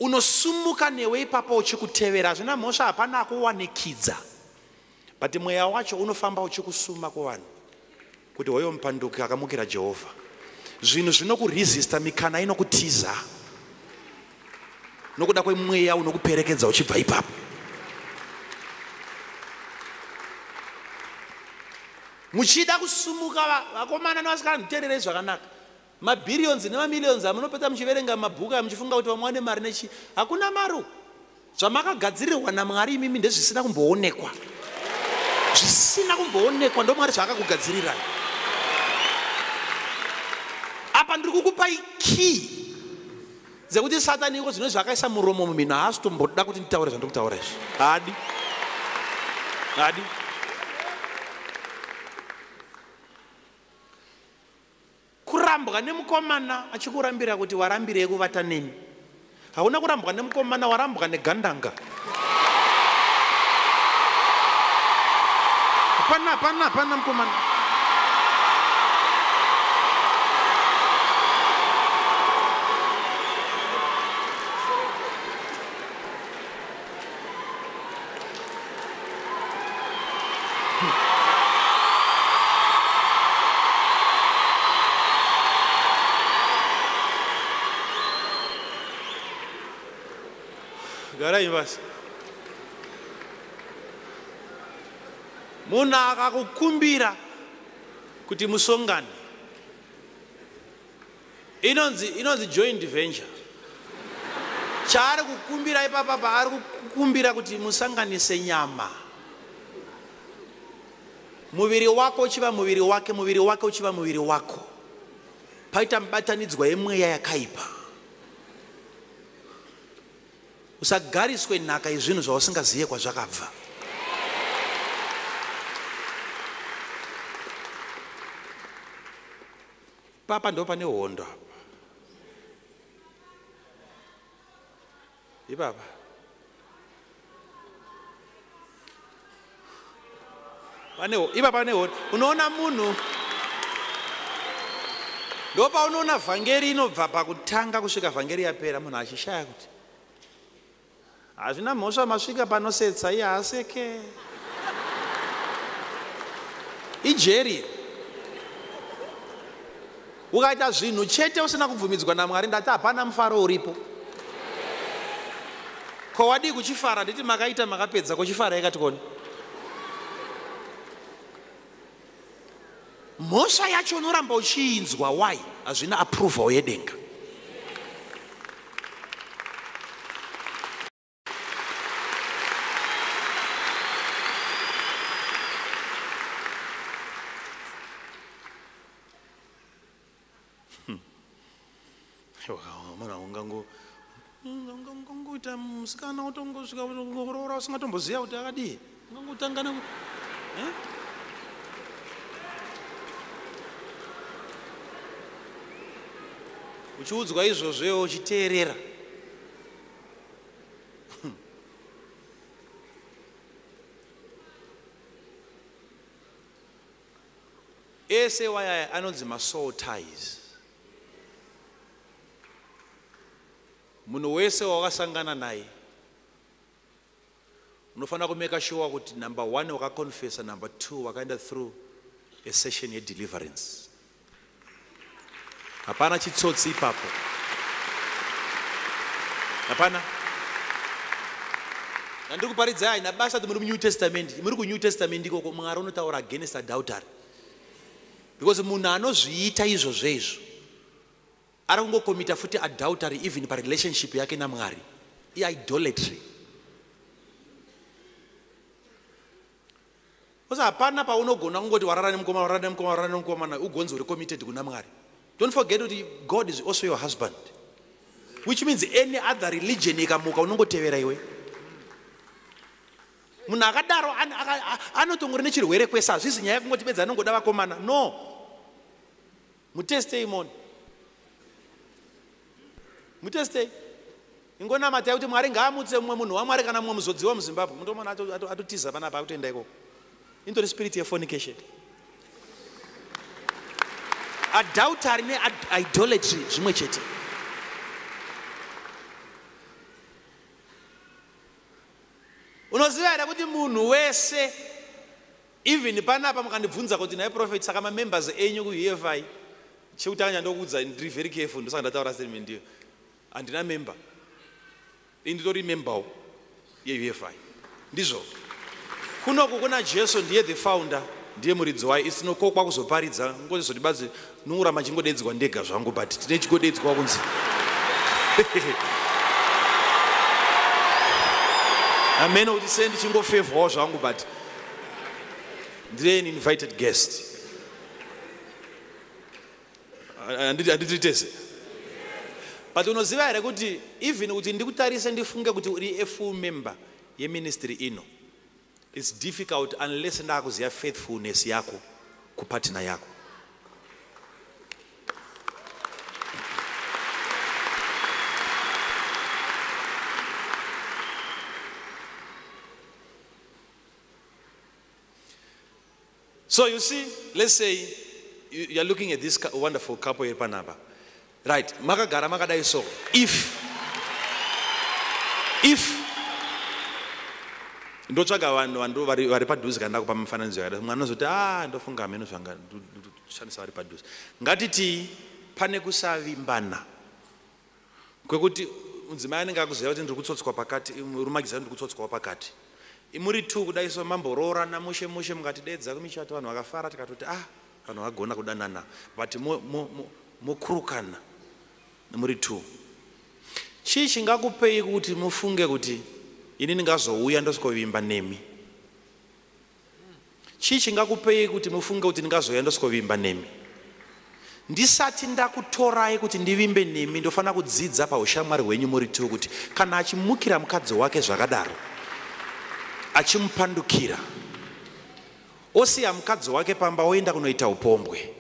unosumuka newe ipapo uchikutevera. Hazvina mhosva, hapana akuwanikidza, but mweya wacho unofamba uchikusuma kuvanhu kuti hoyo mupanduki akamukira Jehovha. Zvinhu zvinokuresista, mikana inokutiza nokuda kwemweya unokuperekedza uchibva ipapo. Muchida kusumuka vakomana nevasikana, nditeererei zvakanaka. Mabhiriyons nemamillions amunopeta muchiverenga mabhuku aya muchifunga kuti vamwe vane mari nechi, hakuna mari. Zvamakagadzirirwa naMwari imimi ndezvisina kumboonekwa, zvisina kumboonekwa ndo Mwari zvaakakugadzirirai. Apa ndiri kukupai key dzekuti Satani iko zvino zvakaisa muromo mumhino haasi tomboda kuti nditaure zvandiri kutaura izvi. Haadi, haadi. Kurambwa nemukomana achikurambira kuti warambirei kuvata neni. Hauna kurambwa nemukomana, warambwa negandanga. Hapana, hapana, hapana mukomana. Garai basi. Munhu akakukumbira kuti musongane, inonzi joint venture. Chaari kukumbira ipapa paari kukumbira kuti musanganise nyama, muviri wako uchiva muviri wake, muviri wake uchiva muviri wako, paita mubatanidzwa yemweya yakaipa. Usagariswe nhaka yezvinhu zvausingaziye kwazvakabva. Papa ndo pane hondo apa. Ipapa. Ipapa pane hondo. Unoona munhu ndopaunoona vhangeri inobva pakutanga kusvika vhangeri yapera, munhu achishaya kuti hazvina mhosva masvika panosetsa iye haaseke. Ijeri. Ukaita zvinhu chete usina kubvumidzwa naMwari, ndati hapana mufaro uripo. Ko wadii kuchifara? Nditi makaita makapedza, kuchifara yakati koni. Mhosva yacho unoramba uchiinzwa. Why? Hazvina approval yedenga. Ungangoita musikana utongosvika kuroora usingatomboziva kuti akadii, ungangotanga ne uchiudzwa izvozvo uchiteerera. Ese waya anonzi masoul ties. Munhu wese wawakasangana naye unofanira kumeka sure kuti number 1 wakaconfessa, number 2 wakaenda through a session yedeliverance. Hapana chitsotsi ipapo. Hapana. Ndiri kuparidzai haina basa kuti muri muNew Testament. Muri kuNew Testament ikoko Mwari unotaura against adultery. Because munhu anozviita izvozvo izvo ari kungokomita futi adultery even parelationship yake naMwari. Idolatry. Because hapana paunogona kungoti warara nemukoma, warara nemukoma, warara nemukomana, ugonzi uri committed kuna Mwari. Don't forget kuti God is also your husband. Which means any other religion ikamuka unongotevera iwe. Munhu akadaro anotongori nechirwere kwese, hazvisi nyaya yekungoti bedzi anongoda vakomana. No. Mutestei moni. Mutestei. Ingonamatai kuti Mwari ngaamutse mumwe munhu waMwari kana mumwe muzodziwa muZimbabwe. Mundomona atotiza panapa akutoenda ikoko. Intori spirit yefornication. Adultery ne-idolatry zvimwe chete. Unoziva here kuti munhu wese, even panapa mukandibvunza kuti nhai prophet, saka mamembers enyu kuUFI, chekutanga chandokuudza, ndiri very careful, ndosaka ndataura statement iyo. Handina member. Ini nditori memberwo yeUFI. Ndizvo. Kunoku kuna Jesu, ndiye the founder, ndiye muridzi wayo. Isu tinokokwa kuzoparidza, ngozoti badzi nongoramba chingodedzwa ndega zvangu, but tine chingodedzwa kunzi. Amen, kuti sei ndichingofevhawo zvangu, but ndiri an invited guest. Handiti tese. But unoziva here kuti even kuti ndikutarise ndifunge kuti uri a full member yeministry ino, it's difficult unless ndakuziva faithfulness yako kupartner yako. So you see, let's say you're looking at this wonderful couple here panapa. Right, makagara makadai so. If ndotsvaga vanhu vandu vari padhuze kana ndakupa mifananidzo yakadai, mwana anozoti, ndofunga hameno zvanga ndoshandisa vari padhuze. Ngatiti pane kusavimbana kwekuti mudzimai anenge akuziva kuti ndiri kutsotswa pakati, murume achiziva kuti ndiri kutsotswawo pakati. Muri two kudai so mamboroorana mushe mushe, mukatidedza kumichato, vanhu vakafara, tikatoti vanhu vagona kudanana, but mokurukana muri two. Chii chingakupei kuti mufunge kuti ini ndingazouya ndosvikovimba nemi? Chii chingakupei kuti mufunge kuti ndingazouya ndosvikovimba nemi? Ndisati ndakutorai kuti ndivimbe nemi, ndofanira kudzidza paushamwari hwenyu muri two kuti kana achimukira mukadzi wake zvakadaro, achimupandukira, osiya mukadzi wake pamba oenda kunoita upombwe,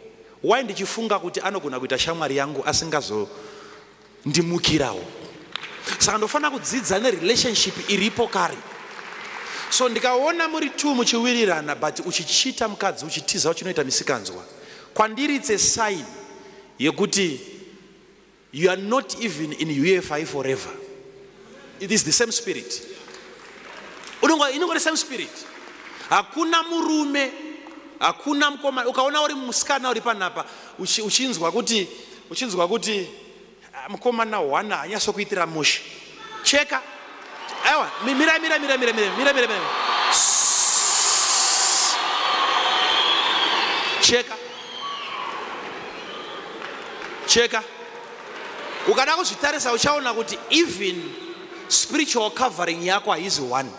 wai ndichifunga kuti anogona kuita shamwari yangu asingazondimukirawo? Saka ndofanira kudzidza nerelationship iripo kare. So ndikaona muri two muchiwirirana, but uchichita mukadzi, uchitiza uchinoita misikanzwa, kwandiri it's a sign yekuti you are not even in UFI forever. It is the same spirit. Inongo the same spirit. Hakuna murume, hakuna mukoma. Ukaona uri musikana uri panapa, uchinzwa kuti mukomana wana hanyatsokuitira mushe, cheka. Aiwa, mira, mira, mira, mira, mira, mira, mira, mira. Cheka. Cheka. Ukada kuzvitarisa uchaona kuti even spiritual covering yako haizi one.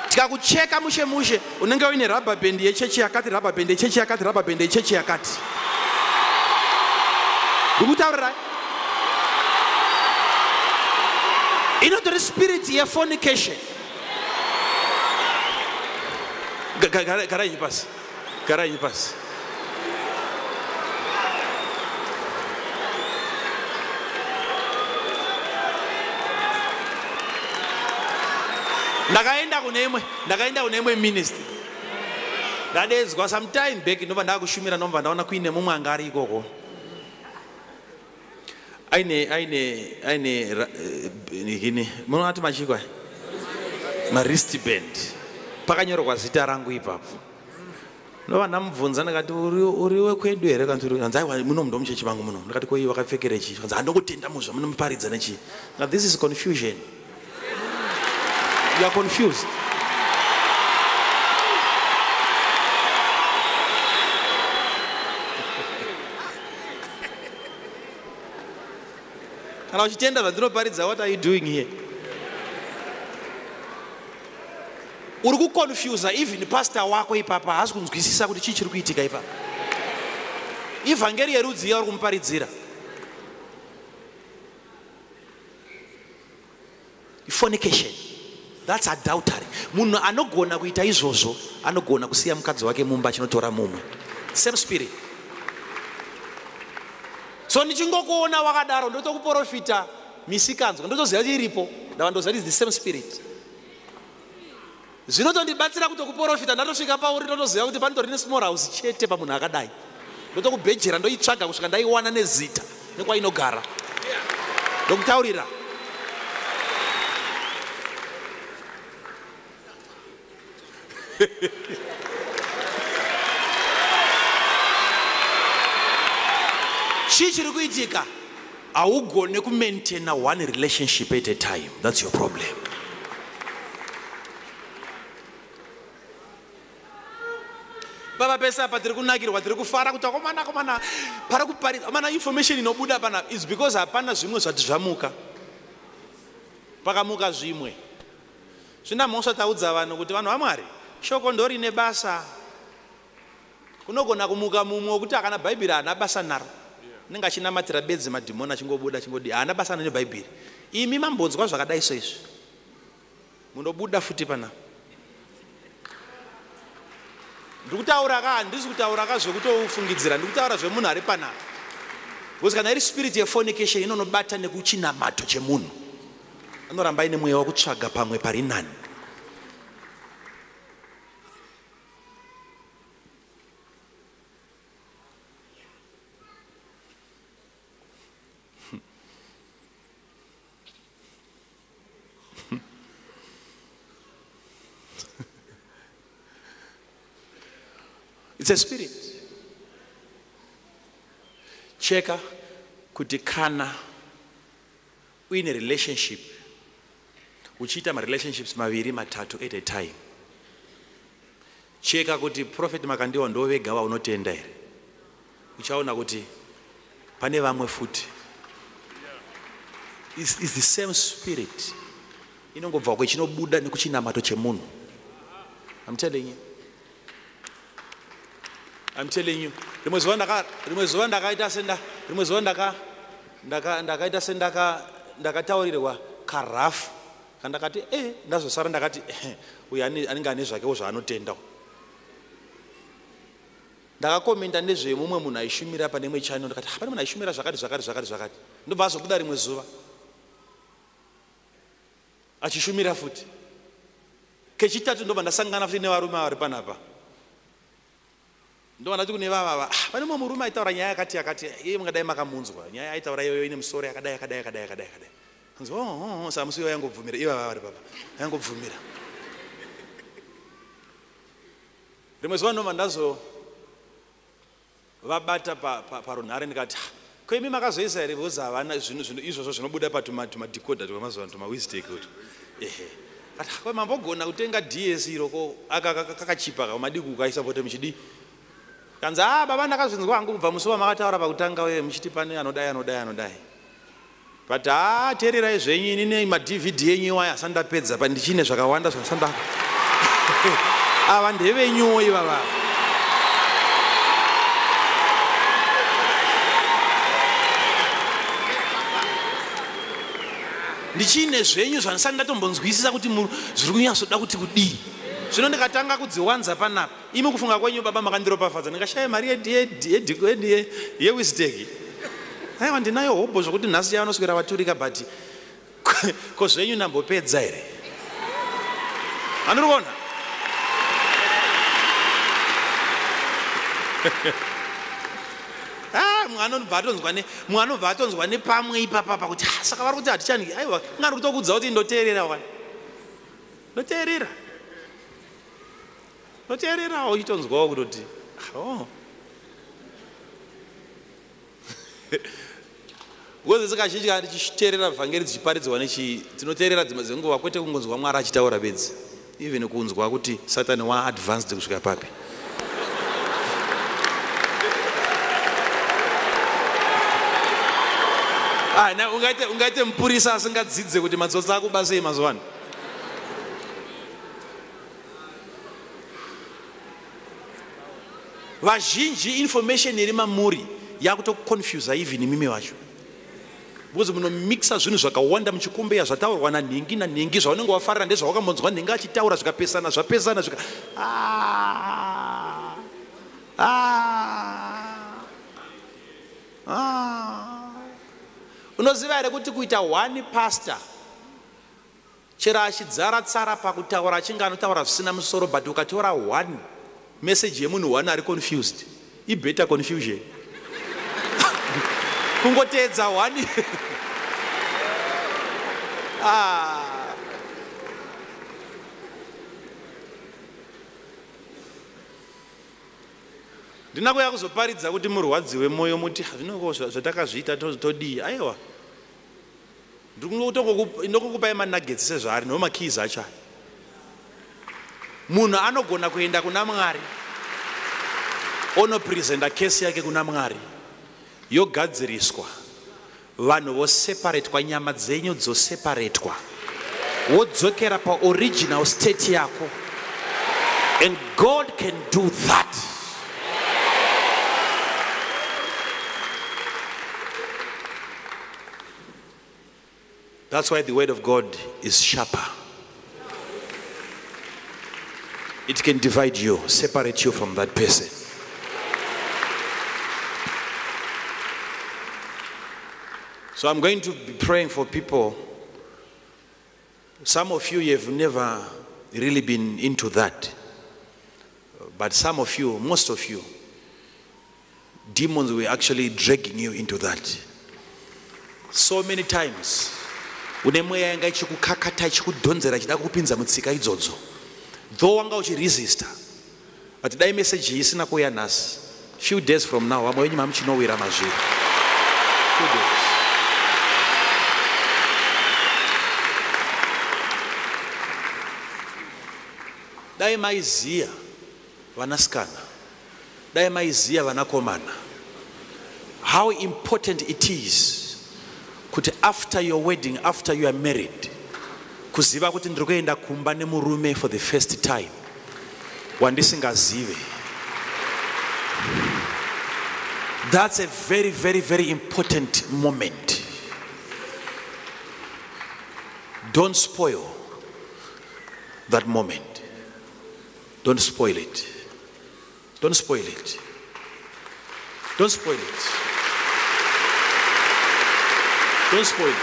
Tikakucheka mushe mushe, unenge uine rubber band yechechi yakati, rubber band yechechi yakati, rubber band yechechi yakati. Ndikutaurirai. Inotori spirit yefornication. Garai pasi. Garai pasi. Ndakaenda kune imwe ministry. Ndadedzwa some time back, ndobva ndakushumira, ndobva ndaona kuine mumwe anga ari ikoko. Aine gini, munoti machikwa? Ma wristband. Pakanyorwa zita rangu ipapo. Ndobva ndamubvunza ndikati uri wekwedu here? Kanti hanzi aiwa muno ndomuchechi vangu muno. Ndikati ko iwe wakapfekere chii? Hanzi handokutenda muzva munomuparidza nechii? Now this is confusion. You are confused. Kana uchitenda zvandinoparidza, what are you doing here? Uri kuconfusa even pastor wako ipapa haasi kunzwisisa kuti chii chiri kuitika ipapa. Ivhangeri yerudzi yauri kumuparidzira. Fornication. That's adultery. Munhu anogona kuita izvozvo anogona kusiya mukadzi wake mumba achinotora mumwe. Same spirit. So ndichingokuona wakadaro ndotokuprofita misikanzwa, ndotoziva kuti iripo, ndava ndoziva kuti is the same spirit. Zvinotondibatsira kutokuprofita, ndatosvika pauri ndotoziva kuti panotori nesmall house chete pamunhu akadai. Ndotokubhejera, ndoitsvaga kusvika ndaiwana nezita nekwainogara. Ndokutaurira. Chii chiri kuitika? Haugone kumaintaina one relationship at a time. That's your problem. Baba pese apa tiri kunakirwa, tiri kufara kuti akomana, akomana, pari kuparidza, akomana, information inobuda pana is because hapana zvimwe zvati zvamuka. Pakamuka zvimwe. Zvina mhosva taudza vanhu kuti vanhu vaMwari, shoko ndorine basa. Kunogona kumuka mumwe wekuti akana Bhaibheri haana basa naro. Anenge achinamatira bedzi madhimoni achingobuda achingodi, haana basa neBhaibheri. Imi mambonzwa zvakadai so izvi. Munobuda futi pana. Ndikutaura ka, handisi kutaura ka zvekutofungidzira, ndikutaura zvemunhu ari panapa. Because kana iri spirit yefornication inonobata nekuchinamato chemunhu. Anoramba aine mweya wekutsvaga pamwe pari nani. It's a spirit. Cheka kuti kana uine relationship, uchiita ma-relationships maviri matatu at a time, cheka kuti Prophet Makandiwa ndo vega vaunotenda here. Uchaona kuti pane vamwe futi. It's the same spirit inongobva kwechinobuda nekuchinamato chemunhu. I'm telling you. I'm telling you. Rimwe zuva ndaka, rimwe zuva ndakaita senda, rimwe zuva ndaka, ndaka, ndakaita sendaka, ndakataurirwa karafu. Kandakati, ndazosara ndakati, uyu anenge ane zvakewo zvaanotenda. Ndakakomenda nezvemumwe munhu aishumira pane imwe channel, ndakati, pane munhu aishumira zvakati, zvakati, zvakati, zvakati. Ndobva azobuda rimwe zuva achishumira futi. Kechitatu ndobva ndasangana futi nevarume vari panapa. Ndobva ndati kune vavava, pane mumwe murume aitaura nyaya yakati, yakati, iye mungadai makamunzwa. Nyaya aitaura iyoyo ine musoro yakadai, yakadai, yakadai, yakadai, yakadai. Hanzi, oh, oh, oh, saka musi iyoyo yangobvumira, ivava vari papa, yangobvumira. Rimwe zuva ndobva ndazo vabata parunhare ndikati, ko imi makazoisa here? Because havana zvinhu izvozvo zvinobuda patumadhikodha twemazuva ano, tumaWiztech utu. Ehe. Kati, ko mambogona kutenga DS iro ko kakachipa ka, madiki ukaisa pote muchidi. Kanzi, baba ndakazvinzwa hangu kubva musi wamakataura pakutanga uye muchiti pane anodai, anodai, anodai. But teererai zvenyu, inini ma DVD enyu iwaya asati ndapedza, pa ndichine zvakawanda zvandisati Ava ndevenyuwo ivava. Ndichine zvenyu zvandisati ndatombonzwisisa kuti zviri kunyatsoda kuti kudii. Zvino ndikatanga kudziwanza panapa. Imi kufunga kwenyu baba makandiropafadza, ndingashaya mari yeWiztech. Aiwa ndinayo hobo zvokuti nhasi yavanoswera vaturika, but ko zvenyu ndambopedza here? Andiri kuona? Mumwe anobva atonzwa nepamwe ipapapa kuti, saka vari kuti hatichaniki. Aiwa, ngari kutokudza kuti ndoteerera wani. Ndoteerera. Ndoteererawo uchitonzwawo kutoti, oh. Because kazhinji kana tichiteerera vhangeri dzichiparidzwa nechi, tinoteerera dzimwe dzenguva kwete kungonzwa Mwari achitaura bedzi, even kunzwa kuti Satani wa advanced kusvika papi. Na ungaite mupurisa asingadzidze kuti matsotsi akuba sei mazuva ano. Vazhinji information iri mamuri yakutoconfuse even imimi vacho. Because munomixa zvinhu zvakawanda muchikombeya zvataurwa nanhingi nanhingi, zvaunenge wafarira ndezvawakambonzwa nhingi achitaura, zvikapesana zvapesana zvika ah, ah, ah. Unoziva here kuti kuita one pastor chero achidzara tsara pakutaura achinge anotaura zvisina musoro, but ukatora one message yemunhu one ari confused, ibetter confusion kungoteedza one. Ah. Ndina kuya kuzoparidza kuti murwadziwe moyo muti zvinongo zvatakazviita todii. Aiwa, ndinokupai manuggets sezvaari nemakeys acho aya. Munhu anogona kuenda kuna Mwari onopresenta kesi yake kuna Mwari, yogadziriswa, vanhu voseparetwa, nyama dzenyu dzoseparetwa, wodzokera paoriginal state yako. And God can do that. That's why the word of God is sharper. It can divide you, separate you from that person. So I'm going to be praying for people. Some of you, you've never really been into that. But some of you, most of you, demons were actually dragging you into that. So many times, une mweya yanga ichikukakata, ichikudhonzera, ichida kukupinza mutsika idzodzo. Though wanga uchiresista, but dai message iyi isina kuuya nhasi, few days from now, vamwe venyu mamuchinowira mazviri. Few days. Dai maiziya vanasikana, dai maiziya vanakomana, how important it is kuti after your wedding, after you are married, kuziva kuti ndiri kuenda kumba nemurume for the first time wandisingazive. That's a very, very, very important moment. Don't spoil that moment. Don't spoil it. Don't spoil it. Don't spoil it. Don't spoil it.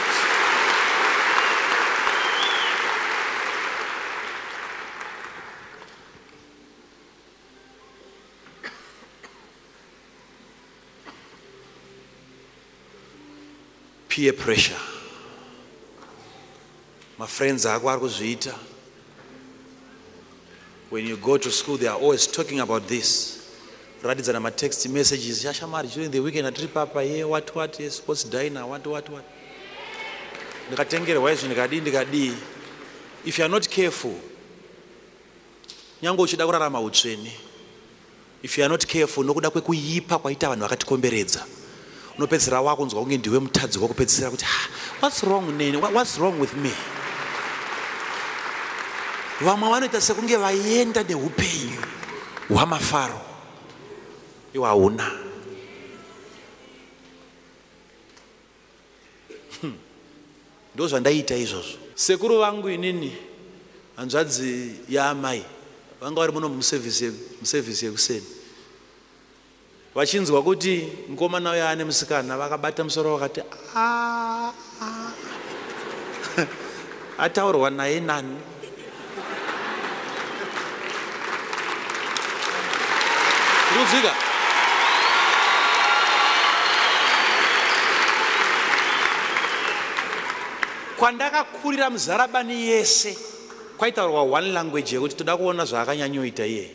Peer pressure. My friends ako ari kuzviita. When you go to school, they are always talking about this. Ratidzana matext messages. Yashamari, during the weekend, atiri papa, yeah, what, what, yeah, sports diner, what, what, what. Ndikatengerwa izvi, ndikadii, ndikadii. If you are not careful, nyange uchida kurarama utsvene, if you are not careful, nokuda kwekuipa kwaita vanhu vakatikomberedza, unopedzisira wakunzwa kunge ndiwe mutadzi wekupedzisira kuti, ah, what's wrong neni? What's wrong with me? Vamwe vanoita sekunge vaenda neupenyu hwamafaro, iwe hauna. Ndo zvandaiita izvozvo. Sekuru vangu inini, hanzvadzi yaamai, vanga vari muno muservice yekuseni, vachinzwa kuti mukomana uyo ane musikana, vakabata musoro vakati, ah, ah. Ataurwa naye nani? Rudzika. Kwandakakurira muzarabani yese kwaitaurwa one language yekuti toda kuona zvaakanyanyoita iye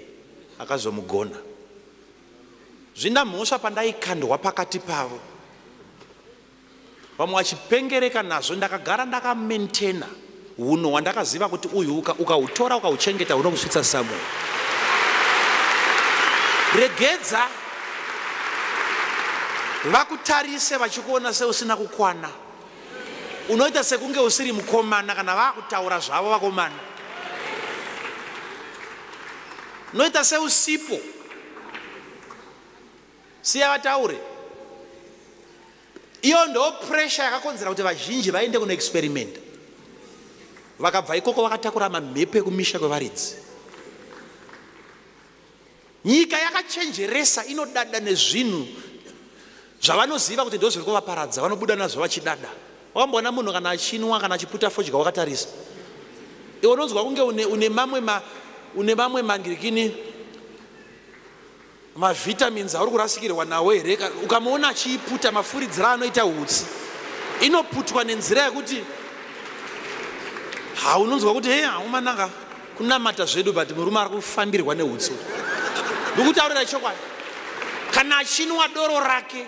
akazomugona. Zvina mhosva pandaikandwa pakati pavo, vamwe vachipengereka nazvo, ndakagara ndakamaintaina hunhu hwandakaziva kuti uyu ukautora ukauchengeta hunokusvitsa somewhere. Regedza vakutarise vachikuona seusina kukwana, unoita sekunge usiri mukomana kana vakutaura zvavo vakomana, unoita seusipo. Siya vataure. Iyo ndo pressure yakakonzera kuti vazhinji vaende kunoexperimenta. Vakabva ikoko vakatakura mamhepo ekumisha kwevaridzi. Nyika yakachenjeresa inodada nezvinhu zvavanoziva kuti ndozviri kuvaparadza, vanobuda nazvo vachidada. Wakamboona munhu kana achinwa kana achiputa fodya wakatarisa, iwe unonzwa kunge une mamwe mangirikini mavitamins auri kurasikirwa nawo here? Ukamuona achiiputa, mafuridziro anoita hutsi, inoputwa nenzira yekuti haunonzwa kuti he haumananga kunamata zvedu, but murume ari kufambirwa nehutsi. Ndikutaurira chokwadi, kana achinwa doro rake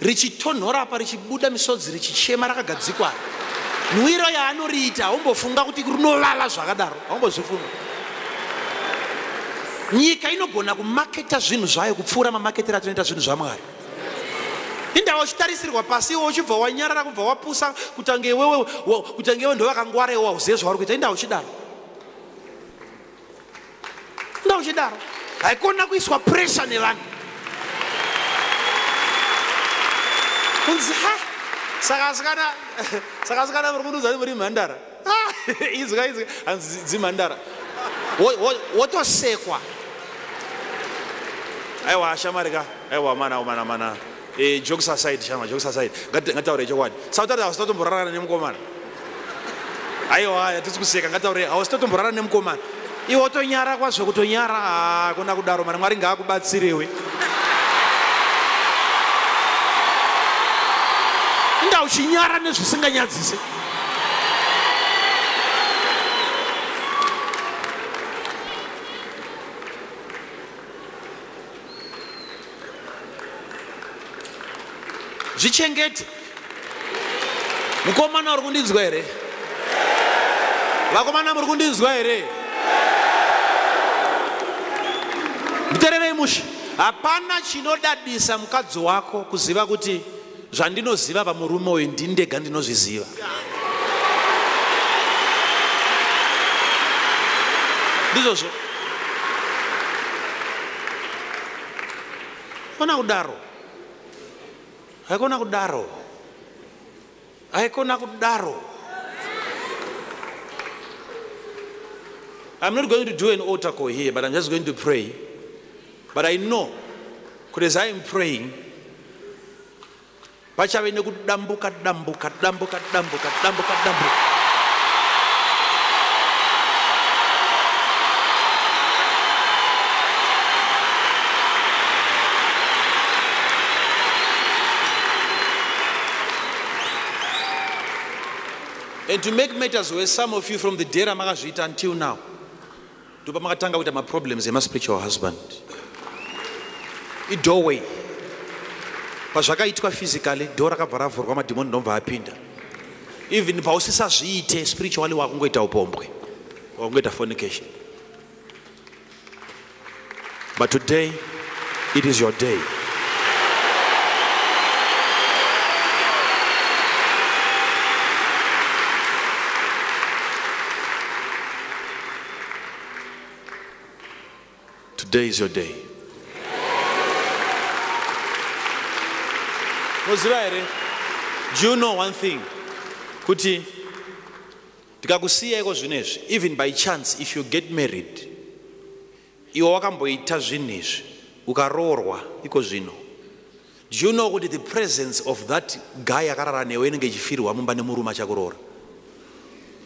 richitonhora apa, richibuda misodzi, richichema rakagadzikwa, nwiro yaanoriita haumbofunga kuti rinovava zvakadaro, haumbozvifunga. Nyika inogona kumaketa zvinhu zvayo kupfuura mamaketero atinoita zvinhu zvaMwari. Indawa uchitarisirwa pasi, iwe uchibva wanyarara, kubva wapusa, kutange iwewe, kutange iwe ndovakangwara, iwe hauzive zvauri kuita. Indawa uchidaro, indawa uchidaro. Haikona kuiswa pressure nevanhu kunzi ha saka asikana muri kundiudza kuti muri mhandara. Izwa izwa hanzi dzimhandara, wotosekwa. Aiwa shamari ka, aiwa mana mana mana. Jokes aside, shama, jokes aside, ngataure chokwadi. Sautaura hausi totomborarana nemukomana. Aiwa hatisi kuseka, ngataure, hausi totomborarana nemukomana. Iwe wotonyara kwazvo, kutonyara. Hakuna kudaro mana, Mwari ngaakubatsirewe. Inda uchinyara nezvisinganyadzise. Zvichengete. Mukomana uri kundinzwa here? Vakomana muri kundinzwa here? Nditererei mushe. Hapana chinodadisa mukadzi wako kuziva kuti zvandinoziva pamurume uyu ndini ndega ndinozviziva. Ndizvozvo. Haikona kudaro. Haikona kudaro. Haikona kudaro. I'm not going to do an altar call here, but I'm just going to pray. But I know, because as I am praying, pachave nekudambuka, dambuka, dambuka, dambuka, dambuka, dambuka. And to make matters worse, some of you from the day ramakazviita until now, ndopamakatanga kuita maproblems emaspiritual husband. Idoorway. Pazvakaitwa physically, door rakabva ravhurwa, madhimoni ndomva apinda. Even pausisazviite spiritually, wakungoita upombwe, wakungoita fornication. But today, it is your day. Today is your day. Muziva here? Do you know one thing? Kuti ndikakusiya iko zvino izvi, even by chance if you get married, iwe wakamboita zvinhu izvi, ukaroorwa iko zvino, do you know kuti the presence of that guy akarara newe inenge ichifirwa mumba nemurume achakuroora?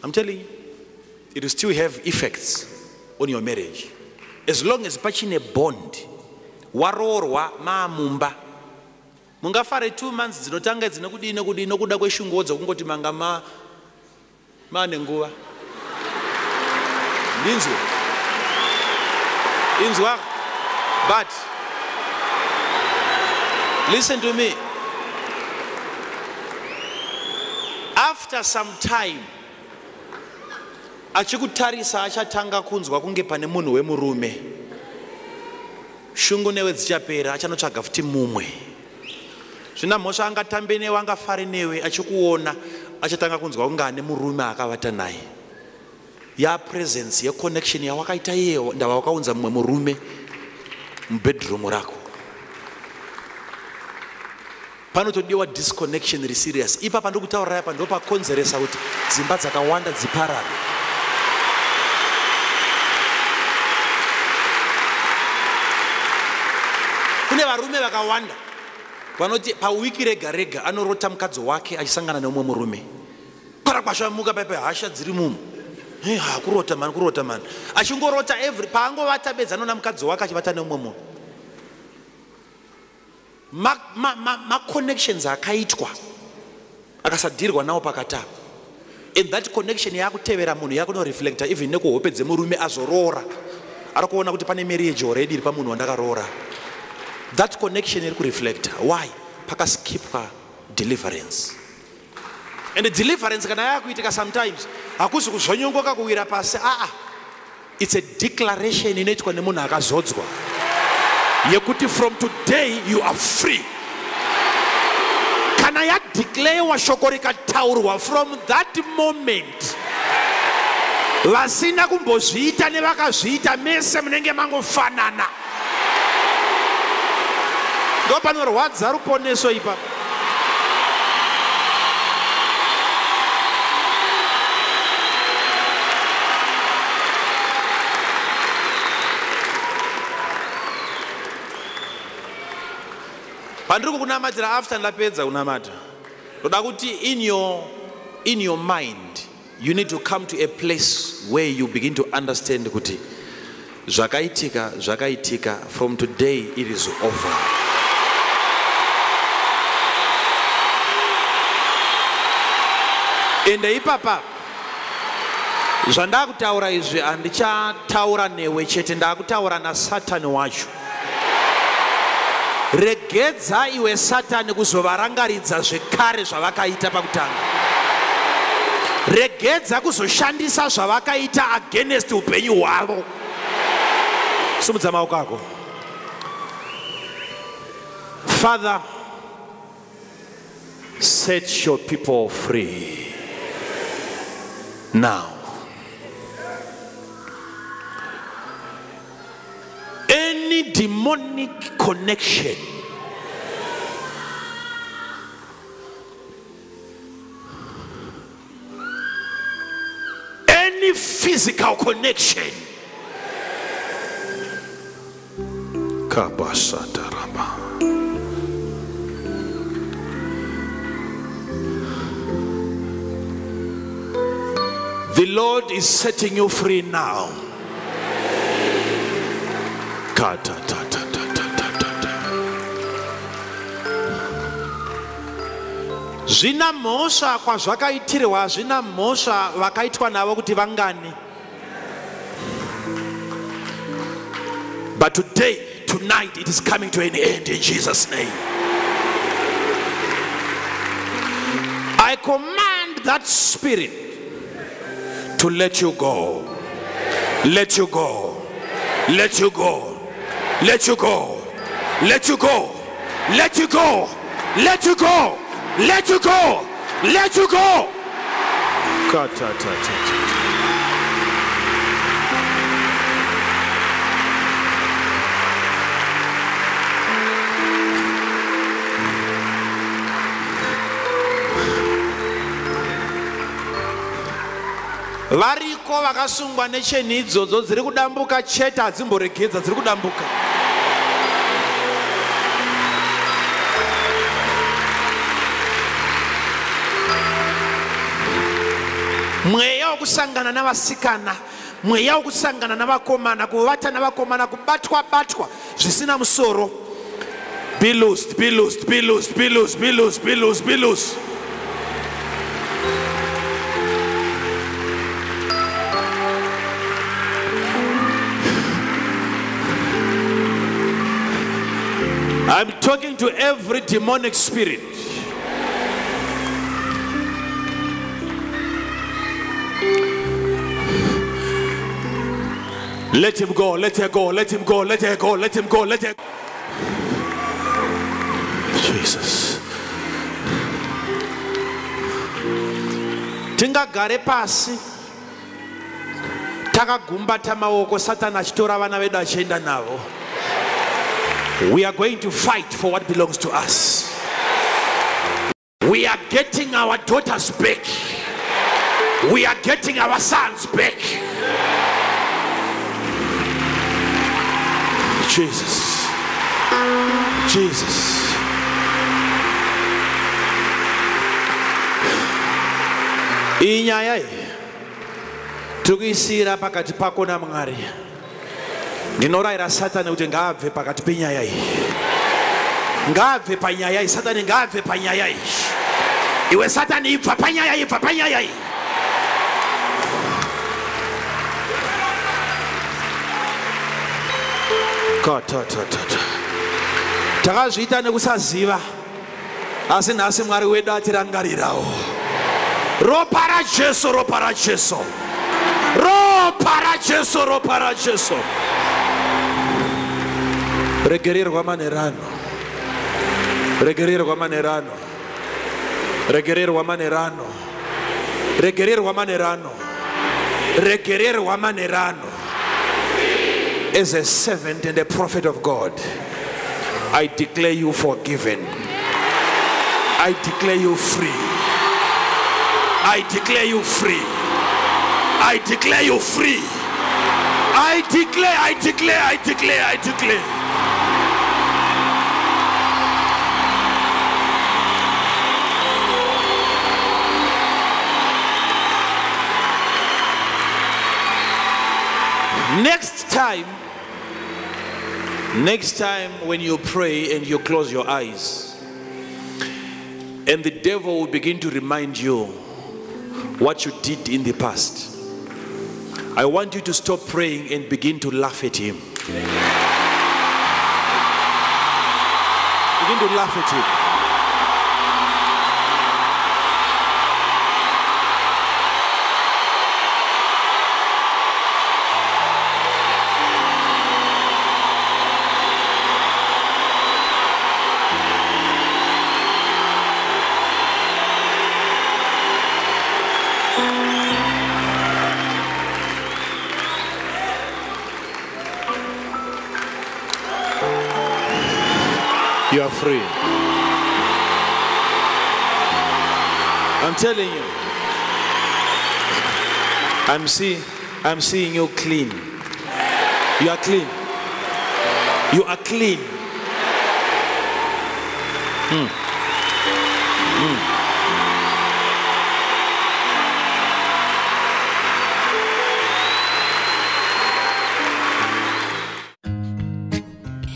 I'm telling you, it will still have effects on your marriage. As long as pachine bond, waroorwa maamumba, mungafare 2 months dzinotanga dzinokudii nekudii nokuda kweshunguwo dzokungoti manga maane nguva. Ndinzwe. Inzwa. But listen to me. After some time, achikutarisa achatanga kunzwa kunge pane munhu wemurume. Shungu newe dzichapera, achanotsvaga futi mumwe. Zvina mhosva angatambe newe, angafare newe, achikuona achatanga kunzwa kunge ane murume akavata naye. Ya presence ye connection yawakaita iye ndava wakaunza mumwe murume mubedroom rako. Panotodiwa disconnection iri serious. Ipapa ndiri kutaurirai apa ndopakonzeresa kuti dzimba dzakawanda dziparare. Kune varume vakawanda vanoti pawiki rega rega anorota mukadzi wake achisangana neumwe murume. Parakwashamuka paipa hasha dziri mumu. Hey, ha, kurota mani, kurota mani. Achingorota every paangovata bedzi anoona mukadzi wake achivata neumwe munhu. Maconnections akaitwa akasadhirwa nawo pakati apa, and that connection yakutevera munhu, yakunoreflecta even nekuhope dzemurume azoroora. Ari kuona kuti pane marriage already iri pamunhu wandakaroora. That connection iri kureflecta. Why? Pakaskipwa deliverance. And deliverance kana yakuitika sometimes hakuzi kuzvonyongoka kuwira pasi. Aa, it's a declaration inoitwa nemunhu akazodzwa yekuti from today you are free. Kana yadeclarewa, shoko rikataurwa, from that moment vasina kumbozviita nevakazviita mese munenge mangofanana. Ndo panorwadza ruponeso ipapo. Pandiri kukunamatira, after ndapedza kunamata, ndoda kuti in your mind you need to come to a place where you begin to understand kuti zvakaitika zvakaitika, from today it is over. Ende ipapa zvandakutaura izvi, handichataura newe chete, ndakutaura nasatani wacho. Regedza iwe Satani kuzovarangaridza zvekare zvavakaita pakutanga. Regedza kuzoshandisa zvavakaita against upenyu hwavo. Simudza maoko ako. Father, set your people free now. Any demonic connection, any physical connection, Kabasataraba. The Lord is setting you free now. Kata ta ta ta ta ta ta ta. Zvina mhosva kwazvakaitirwa, zvina mhosva vakaitwa navo kuti vangani. But today, tonight, it is coming to an end in Jesus' name. I command that spirit to let you go. Let you go. Let you go. Let you go. Let you go. Let you go. Let you go. Let you go. Let you go. Ka ta ta ta ta. Variko vakasungwa necheni idzodzo dziri kudambuka chete, hadzimboregedza, dziri kudambuka. Mweya wokusangana navasikana, mweya wokusangana navakomana, kuvata navakomana, kubatwa batwa zvisina musoro, be loosed, be loosed, be loosed, be loosed, be loosed, be loosed, be loosed. I'm talking to every demonic spirit. Let him go, let her go, let him go, let her go, let him go, let her. Jesus. Tingagare pasi takagumbata maoko, Satani achitora vana vedu achienda navo. We are going to fight for what belongs to us. We are getting our daughters back. We are getting our sons back. Jesus. Jesus. Iyi nyaya iyi tiri kuisiyira pakati pako naMwari. Ndinorayira Satani kuti ngaabve pakati penyaya iyi. Ngaabve panyaya iyi. Satani ngaabve panyaya iyi. Iwe Satani, ibva panyaya, ibva panyaya iyi. Ka-ta-ta-ta-ta. Takazviita nekusaziva, asi nhasi Mwari wedu atirangarirawo. Ropa raJesu, ropa raJesu, ropa raJesu, ropa raJesu. Regererwa manerano, regererwa manerano, regererwa manerano, regererwa manerano, regererwa manerano. As a servant and a prophet of God, I declare you forgiven. I declare you free. I declare you free. I declare you free. I declare, I declare, I declare, I declare. Next time when you pray and you close your eyes, and the devil will begin to remind you what you did in the past, I want you to stop praying and begin to laugh at him. Begin to laugh at him. You are free. I'm telling you. I'm seeing you clean. You are clean. You are clean.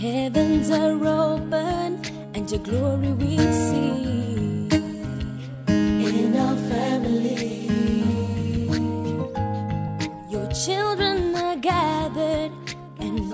Heavens are open and your glory we see in our family. Your children are gathered and